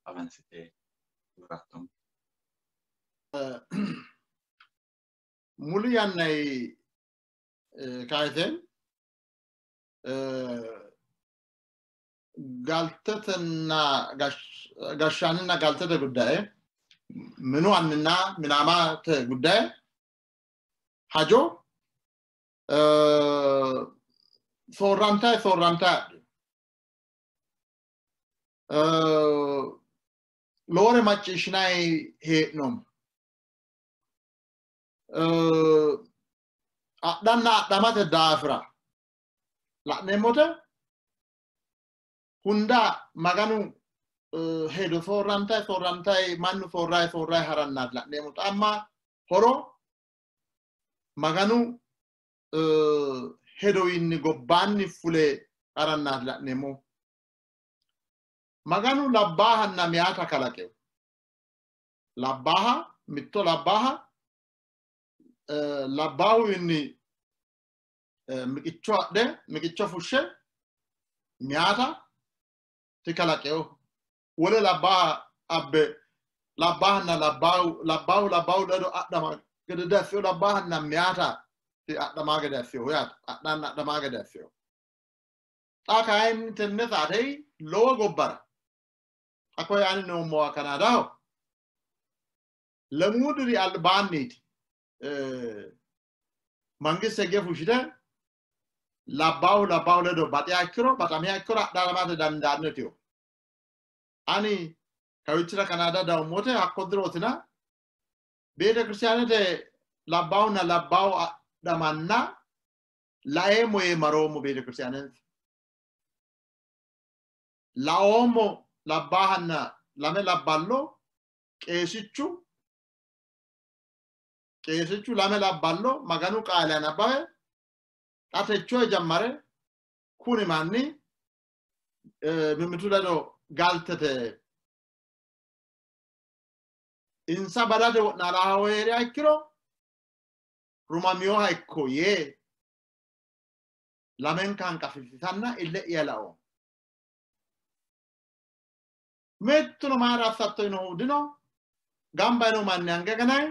avansite worattonke. Muli yannayi kayise galtetenna gashshaanninna galtete ጉዳይ minu annina minaamate ጉዳይ hajo soorrantayi soorrantayi adhino. Lowore macciishshinayi hee'noommo. Adhanna adhamate daafira la'neemmote hunda Maganu hedo soorrantayi soorrantayi mannu soorrayi soorrayi harannaati la'neemmote. Amma horo Maganu hedowiinni gobbaanni fule harannaati la'neemmo. Maganu labbaahanna meyaata kalaqewo. Labbaaha mitto labbaaha labbaahuwiinni miqicho adhe miqicho fushshe meyaata ti kalaqewo. Wole labbaaha abbe labbaahanna labbaahu labbaahu labbaahu ledo adhama gede diaffewo labbaahanna meyaata ti adhamaa gede affewo yaate adhanna adhamaa gede affewo. Xa kayinni tenne saatey lowo gobbara xa koye ani noommowa Kanaadaho lemuu diri albaanniiti mangiste higge fushshite labbaahu labbaahu ledo baxiha ikkiro baxamiha ikkiro adhamate dandaanno yitewo. Ani kawiichira Kanaada dawummote hakko dirootina Beete Kiristiyaanete labbaahunna labbaahu adhamanna laeemmo yee maroommo beete Kiristiyaanete. Laoommo labbaahanna lame labballo qeesichu lame labballo Maganu qaale anabbawe xa techo jammare kuni manni mimmitu ledo galtete insa badate wo'naalaaha heeriha ikkiro rumaminoha ikko yee lamenka hanqafisiisanna ille'ya lao. Mittuno mayira assatto yinohu dino. Gamba yino manni anga ganayi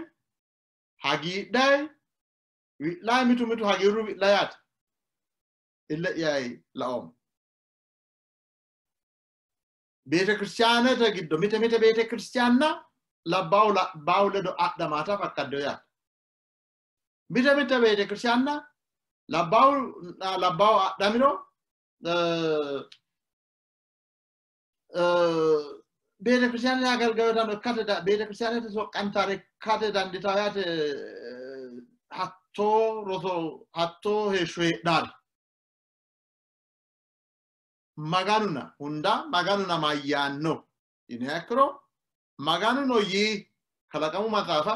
hagiidhayi wi'layi mitu mitu hagiirru wi'layi yaate ille'ya laoommo. Beete Kiristiyaanete giddo mite mite beete Kiristiyaanna labbaahu labbaahu ledo adhamaata fakkaddeyo yaate. Mite mite beete Kiristiyaanna labbaahu labbaahu adhamiro beete Kiristiyaanete agalgayootano ikkate beete Kiristiyaanete soqqantare ikkate dandiitawo yaate hattoo roso hattoo heeshsho heedhaari. Maganuna hunda Maganuna mayyaanno yiniha ikkiro Maganuno yii kalaqamu maxaafa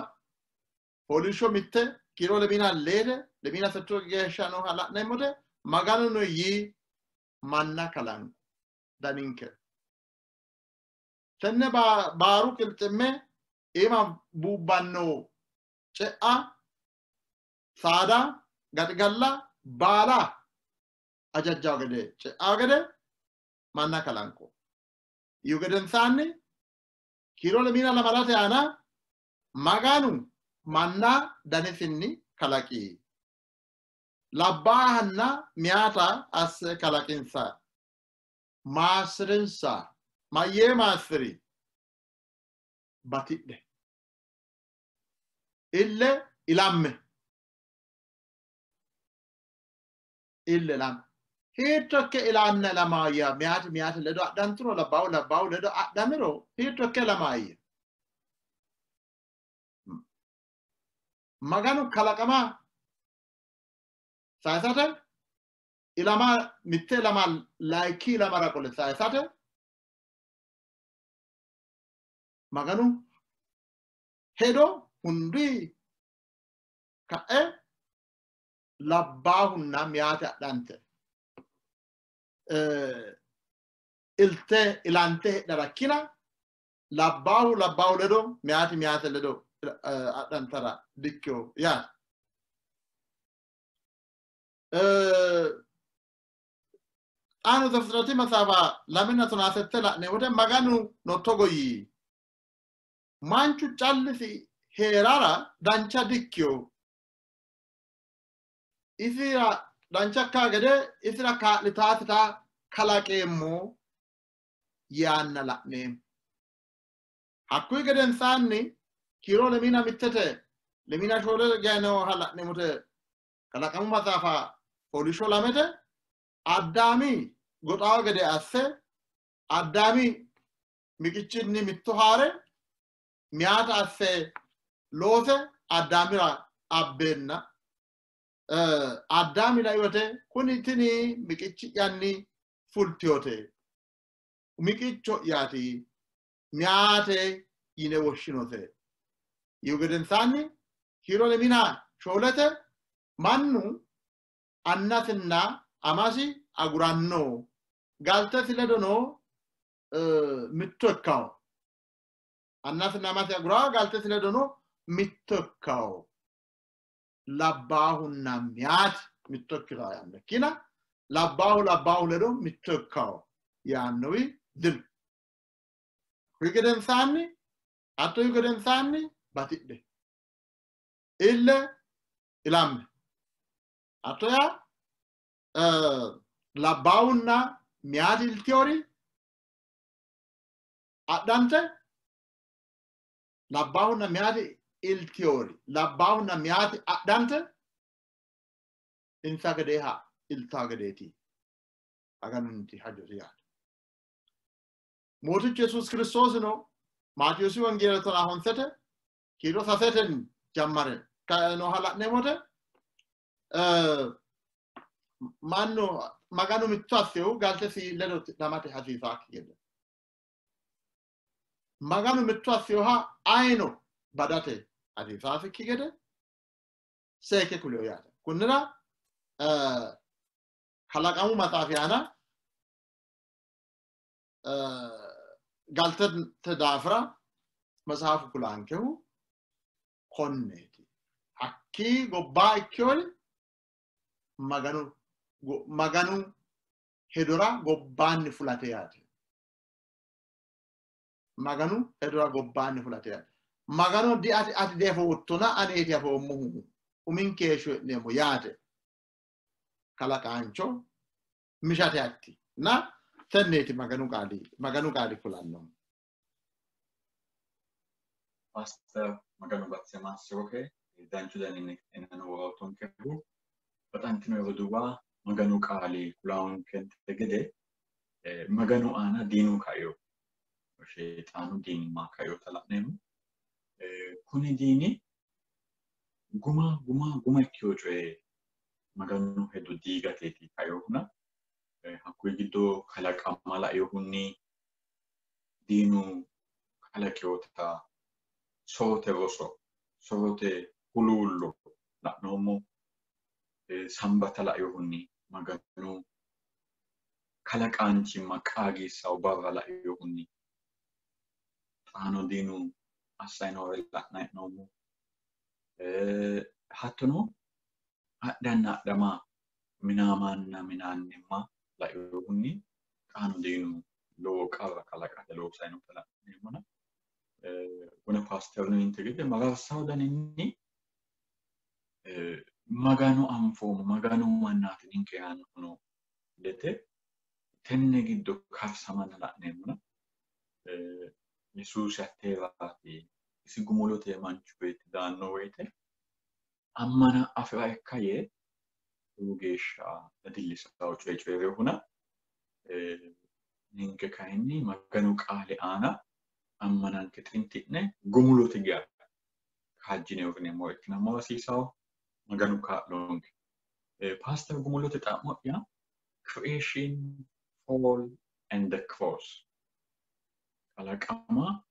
fooliishsho 1 kiiro 24 26 geeshsha nooha la'neemmote Maganuno yii manna kalanqo daninke. Tenne baaru qilximme iima buubbanno ce'a saada gaxigalla baala ajajjawo gede ce'awo gede manna kalanqo. Iyu gedensaanni kiiro 24 aana Maganu manna danisinni kalaqi. Labbaahanna miyaata asse kalaqinsa. Maasirinsa. Mayyee maasiri? Batidhe. Ille ilamme. Ille ilamme. Hiitto ikke ilanna ilamaayya miyaati miyaati ledo adhanturo labbaahu labbaahu ledo adhamiro hiitto ikke ilamaayya? Maganu kalaqama sayisate ilama mitte ilama layikki ilamara qole sayisate Maganu hedo hundi ka'e labbaahunna miyaate adhante ilte ilante heedhara ikkina labbaahu labbaahu ledo miyaati miyaate ledo adhantara dikkiyo yaate. Xaano Zefixirati maxaafa 28 la'neemmote Maganu no togo yii. Manchu callisi heerara dancha dikkiyo. Isira dancha ikkaa gede isira kaa'litaasita kalaqeemmo yaanna la'neemmo. Hakkuyi gedensaanni kiiro 21 24 geya nooha la'neemmote kalaqamu maxaafa fooliishsho 2 Addaami goxaawo gede asse Addaami miqichinni mitto haare miyaata asse loose Addaamira abbeenna Addaami lai wote kuni tini miqichi'yanni fultiyote miqicho'yaati miyaate yine woshshinose. Yihu gedensaanni kiiro 24 mannu annasinna amasi aguranno galtesi ledono mitto ikkawo. Annasinna amasi agurawo galtesi ledono mitto ikkawo. Labbaahunna miyaati mitto ikkitawo yaanno ikkina labbaahu labbaahu ledo mitto ikkawo yaannowi dino. Kuyi gedensaanni hatto yihu gedensaanni batidhe ille ilamme. Hatto yaa labbaahunna miyaati iltiyori adhante labbaahunna miyaati iltiyori labbaahunna miyaati adhante insa gedeeha iltaa gedeeti Maganunti hajosi yaate. Mootichu Yesuus Kiristoosino Maatiyoosi Wongeele 19 Kiiro 3 jammare kainoha la'neemmote mannu Maganu mitto assehu galtesi ledo tidhamate hasiisaakki gede. Maganu mitto assehuha ayino badate hasiisaasikki gede seekke kuliyo yaate. Kunnira kalaqamu maxaafi aana galtete daafira matsaafu kulaankehu konneeti. Hakkii gobbaa ikkewori Maganu hedora gobbaanni fulate yaate. Maganu hedora gobbaanni fulate yaate. Maganu di ati diafoottona aneeti afoommohu uminke heeshsho hee'neemmo yaate. Kalaqaancho mishate atti na tenneeti Maganu qaali kulannohu. Pastor Maganu batse maassirohe danchu daninni inano worootonkehu baxantino roduuwa Maganu qaali kulaankente gede Maganu aana diinu kayo sheexaanu diinimma kayota la'neemmo. Kuni diini guma guma guma ikkiyo coye Maganu hedo diigateeti kayohuna hakkuyi giddo kalaqama lainohunni diinu kalaqeyota soote roso soote huluullo la'noommo. Sambata lainohunni Maganu kalaqaanchimma qaagiissawo barra lainohunni xaano diinu assayi noore la'nayi hee'noommo. Hattono adhanna adhama minaamanna minaannimma lainohunni xaano diinu lowo qarra kalaqate loosayi noota la'neemmona. Wona paasterno yinte gede mararsawo daninni Maganu anfoommo Maganu mannaati ninke yaannohuno lete tenne giddo karsamanna la'neemmona. Yesuusi hatteeraati isi gumulote manchu beetti daanno woyite ammana afira ikka yee lowo geeshsha dadillisawo coye coyi'rinohuna ninke kayinni Maganu qaali aana ammananke xinti'ne gumulote geya kaajjine uurrineemmo ikkinammo hasiisawo. Maganu kaa'lonke. Pastor gumulote xa'mo'ya creation, fall and the cross kalaqama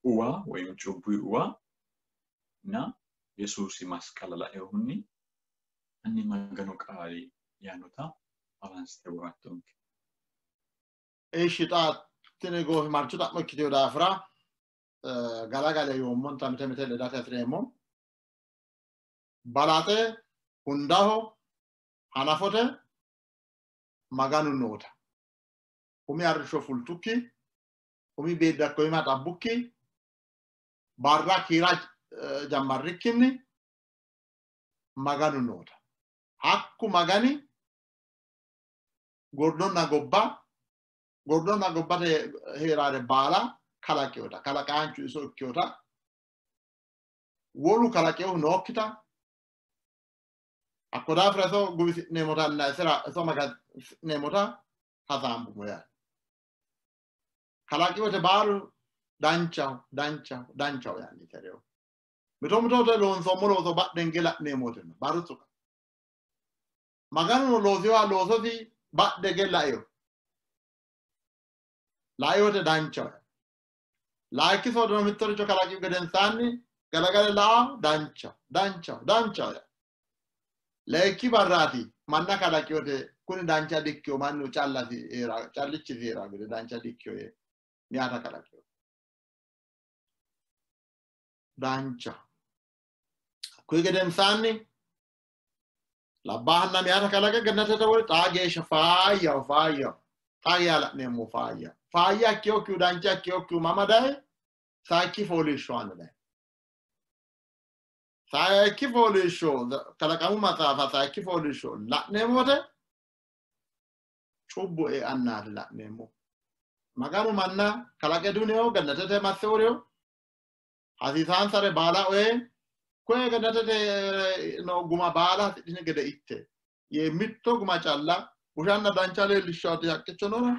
uwa ወይም cubbu uwa እና Yesuusi masqala lainohunni hanni Maganu qaali yaannota avansite worattonke. Ishi xa tini goofimarchu xa'mo ikkiteyo daafira galagale yoommonta mite mite ledate hasireemmo. Balaxe hundaho hanafote Maganu noota. Umi arrishsho fultukki, umi beeddakko iima xabbukki, barra kiira jammarrikkinni Maganu noota. Hakku Magani gordonna gobba, gordonna gobbate heeraare baala kalaqeyota, kalaqaanchu iso ikkeyota, wolu kalaqeyohu nookkita, hakko daafira iso guwisi'neemmotanna isira iso magasi'neemmota hasaambummo yaate. Kalaqiyote baalu danchaho danchaho danchaho yaanni tereyo. Mito mitote loonsoommo looso badhenge la'neemmote no baru tuqa. Maganuno loosiyoha loososi badhege laeyo. Laeyote danchaho. Layikki soodono mittoricho kalaqiyu gedensaanni galagale la'a danchaho danchaho danchaho yaate. Leyikki barraati manna kalaqiyote kuni dancha dikkiyo mannu callasi heera callichisi heera gede dancha dikkiyo yee miyaata kalaqiyo. Dancha. Hakkuyi gedensaanni labbaahanna miyaata kalaqe gannatete wore xaa geeshsha faayyaho faayyaho xaa geeshsha la'neemmo faayyaho. Faayya ikkeyokkihu dancha ikkeyokkihu mama daye sayikki fooliishsho aana daye. Sayikki fooliishsho kalaqamu maxaafa sayikki fooliishsho la'neemmo wote cubbu eannaati la'neemmo. Maganu manna kalaqe duneyo gannatete masse woreyo hasiisaansare baala oye koye gannatete noo guma baala hasidhini gede itte yee mitto guma calla bushanna dancha leellishshaati haqqicho noona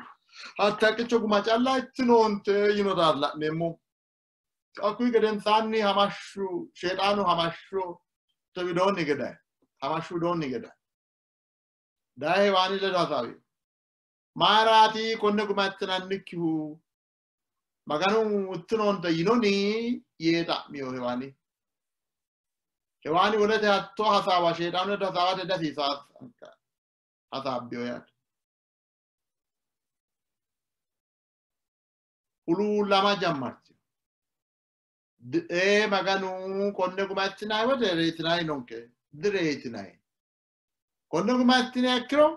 hatte haqqicho guma calla ittinoonte yinotaati la'neemmo. Hakkuyi gedensaanni hamashshu sheexaanu hamashshu widoonni gede hamashshu widoonni gede daye Hewaani ledo hasaawi. Mayiraati konne guma ittinannikkihu Maganu ittinoonte yinoni yee xa'miyo Hewaani. Hewaani wolete hattoo hasaawa sheexaanu ledo hasaawate dihasiisaa hasaabbiyo yaate. Huluullama jammartino. Ee Maganu konne guma ittinanni wote reyitinanni nonke direyitinanni. Konne guma ittiniha ikkiro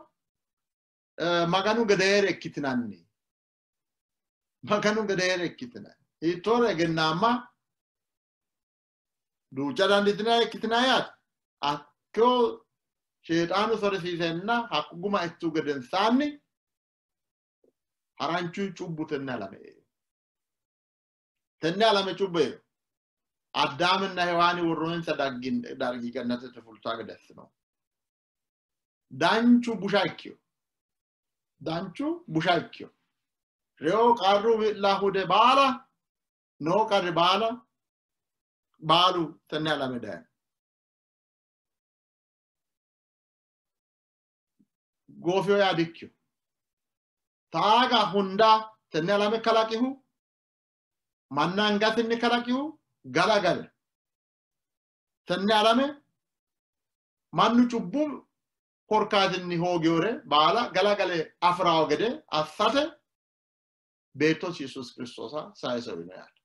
Maganu gedeere ikkitinanni. Maganu gedeere ikkitinanni. Hiittoore egennaamma duucha dandiitinanni ikkitinanni yaate. Hakko sheexaanu sorisiisenna hakku guma ittu gedensaanni haranchu cubbu tenne alame eino. Tenne alame cubbu eino. Addaaminna Hewaani worroonsa dargi gannatete fultaa gede assino. Danchu busha ikkiyo. Danchu busha ikkiyo. Reyo qarru wi'la hude baala noo qarri baala baalu tenne alame dayino. Goofiyo yaa dikkiyo. Taaga hunda tenne alame kalaqihu manna angasinni kalaqihu galagale tenne alame mannu cubbu korkaatinni hoogiyore baala galagale afirawo gede assate beettosi Yesuus Kiristoosa sayise uyino yaate.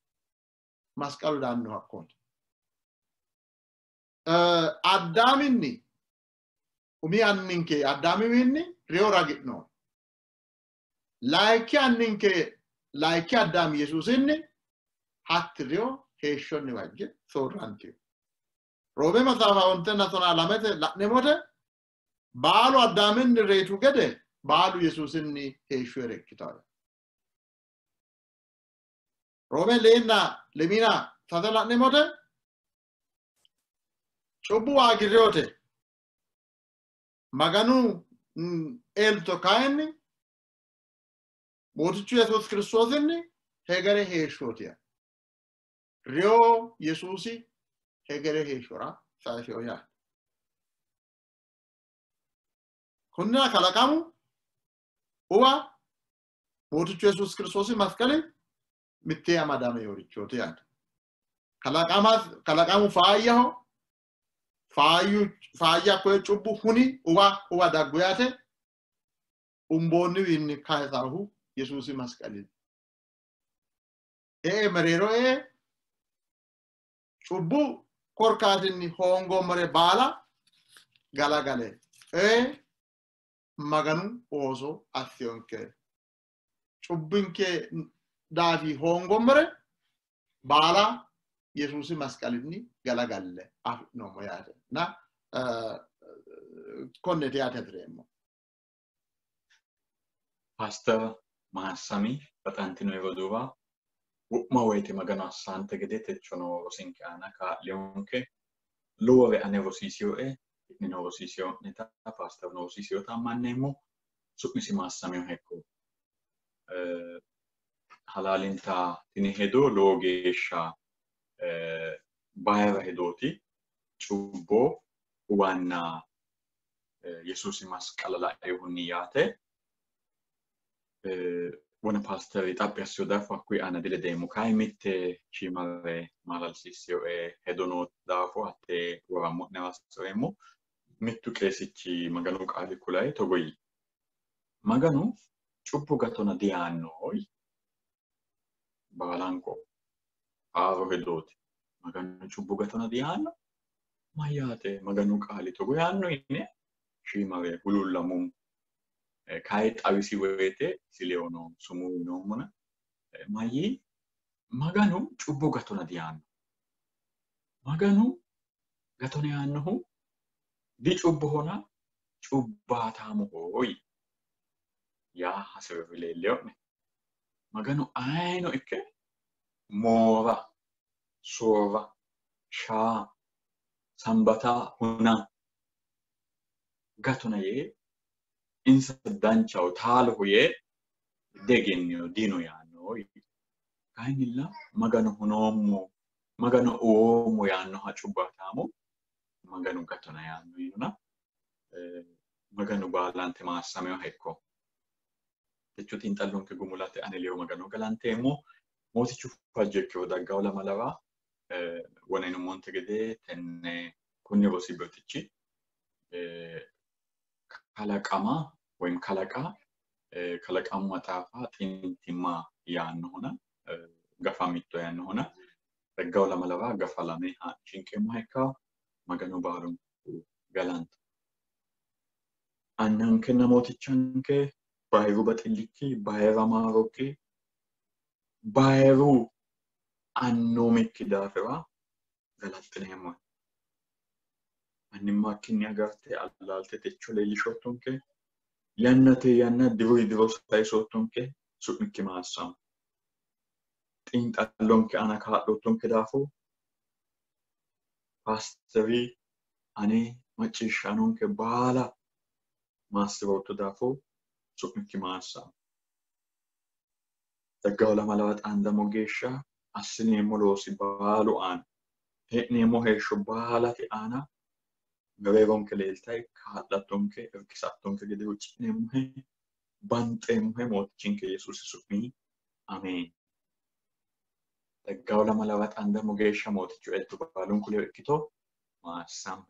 Masqalu daannohu hakkooti. Addaaminni umi anninke Addaamiwiinni reyo ragi'no. Layikki anninke layikki Addaami Yesuusinni hatti reyo heeshshonniwa higge soorrantino. Roome maxaafa 12 la'neemmote baalu Addaaminni reyitu gede baalu Yesuusinni heeshsho ikkitanno. Roome 2 4 la'neemmote cubbu waagi reyote. Maganu elto kayinni Mootichu Yesuus Kiristoosinni hegere heeshshooti. Reyo Yesuusi hegere heeshshora sayisino yaate. Kunnira kalaqamu uwa Mootichu Yesuus Kiristoosi masqali mittee amadameworichooti yaate. Kalaqamu faayyaho faayya koye cubbu huni uwa uwa daggu yaate. Umboonniwiinni kayisahu Yesuusi masqali. Ee mereero ee cubbu korkaatinni hoongoommore baala galagale ee Maganu ooso assiyonke. Cubbinke daafi hoongoommore baala Yesuusi masqalinni galagalle afi'noommo yaate. Na konneeti yaate hasireemmo. Paaster Maassami baxantino roduuwa wo'ma woyite Maganu assaante gede techono rosinke aana kaa'liyonke lowore ane rosiisiyoe ki'neno rosiisiyo'neta paasterino rosiisiyota ammanneemmo su'misi Maassaminoha ikko. Halaalinta tini hedo lowo geeshsha bayira hedooti. Cubbo uwanna Yesuusi masqala laeehunni yaate. Wona paasteri xaphi assiyo daafo hakkuyi aana diledeemmo. Kayi mitte shiimare maalalsiissiyoe hedo noo daafo hatte worammo'newa assireemmo. Mittu qeesichi Maganu qaali kulayi togo yii. Maganu cubbu gatona diyaanno yii. Baalanko haaro hedooti. Maganu cubbu gatona diyaanno? Mayyaate Maganu qaali togo yaanno yine shiimare huluullamummo. Kayi xawisi woyite isi ledono sumuu yinoommona mayyii Maganu cubbu gatona diyaanno. Maganu gatona yaannohu dicubbohona cubbaataamoho yii. Yaa hasirori leelleyo'ne. Maganu ayino ikke moora, soorra, shaa, sambata huna gatona yee insa danchaho taaloho yee diegennino dino yaanno. Kayinnilla Magano hunoommo, Magano uwoommo yaannoha cubbaataamo Maganu gatona yaanno yiinona Maganu baalante maassameyoha ikko. Techo xiinxallonke gumulate ane leyo Magano galanteemmo. Mootichu fajjo ikkewo daggawo lamalawa wonenummonte gede tenne kunni rosi birxichi kalaqama woyim kalaqa kalaqamu maxaafa xintimma yaannohuna gafa mitto yaannohuna daggawo lamalawa gafa lame haa'nishinkeemmoha ikkawo. Maganu baalunku galanto. Annankenna mootichanke bayiru baxillikki, bayira maarokki, bayiru annoomikki daafira galaxxineemmohe. Annimmakkinni agarte allaalte techo leellishoottonke, yannate yanna diruyi diro sayisoottonke, su'mikki maassamo. Xiinxallonke aana kaa'loottonke daafo paasteri ane macciishshaanonke baala maassirootto daafo su'mikki maassamo. Daggawo lamalawa xaandammo geeshsha assineemmo loosi baalu aana hee'neemmo heeshsho baalate aana mereeronke leeltayi kaa'lattonke irkisattonke gede huucci'neemmohe, banxeemmohe mootichinke Yesuusi su'mi ameen. Daggawo lamalawa xaandammo geeshsha mootichu elto baalunku ledo ikkito maassamme.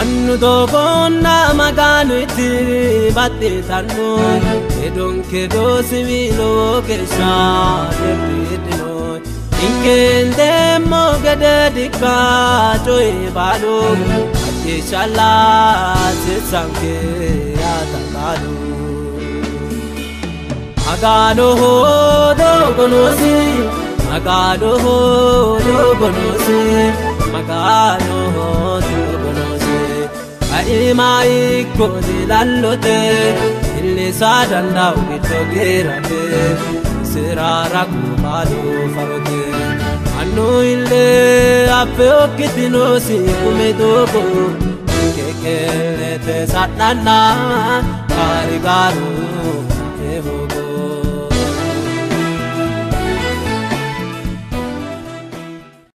Annu doogonna Maganu itti baxxitanno hedonke doosiwi lowo geeshsha dirridhino. Ninkendeemmo gede dikka coyi baalu macciishshalla sissanke yaataqaalu. Maganoho doogo noosi, Maganoho doogo noosi, Maganoho doogo noosi. Kaima ikko dilallote illisa danda'u giddo giirate siraara kumalu farote. Annu ille affe okkitinosi kume doogo. Kekelete sa'nanna Kaarigaru ehugo.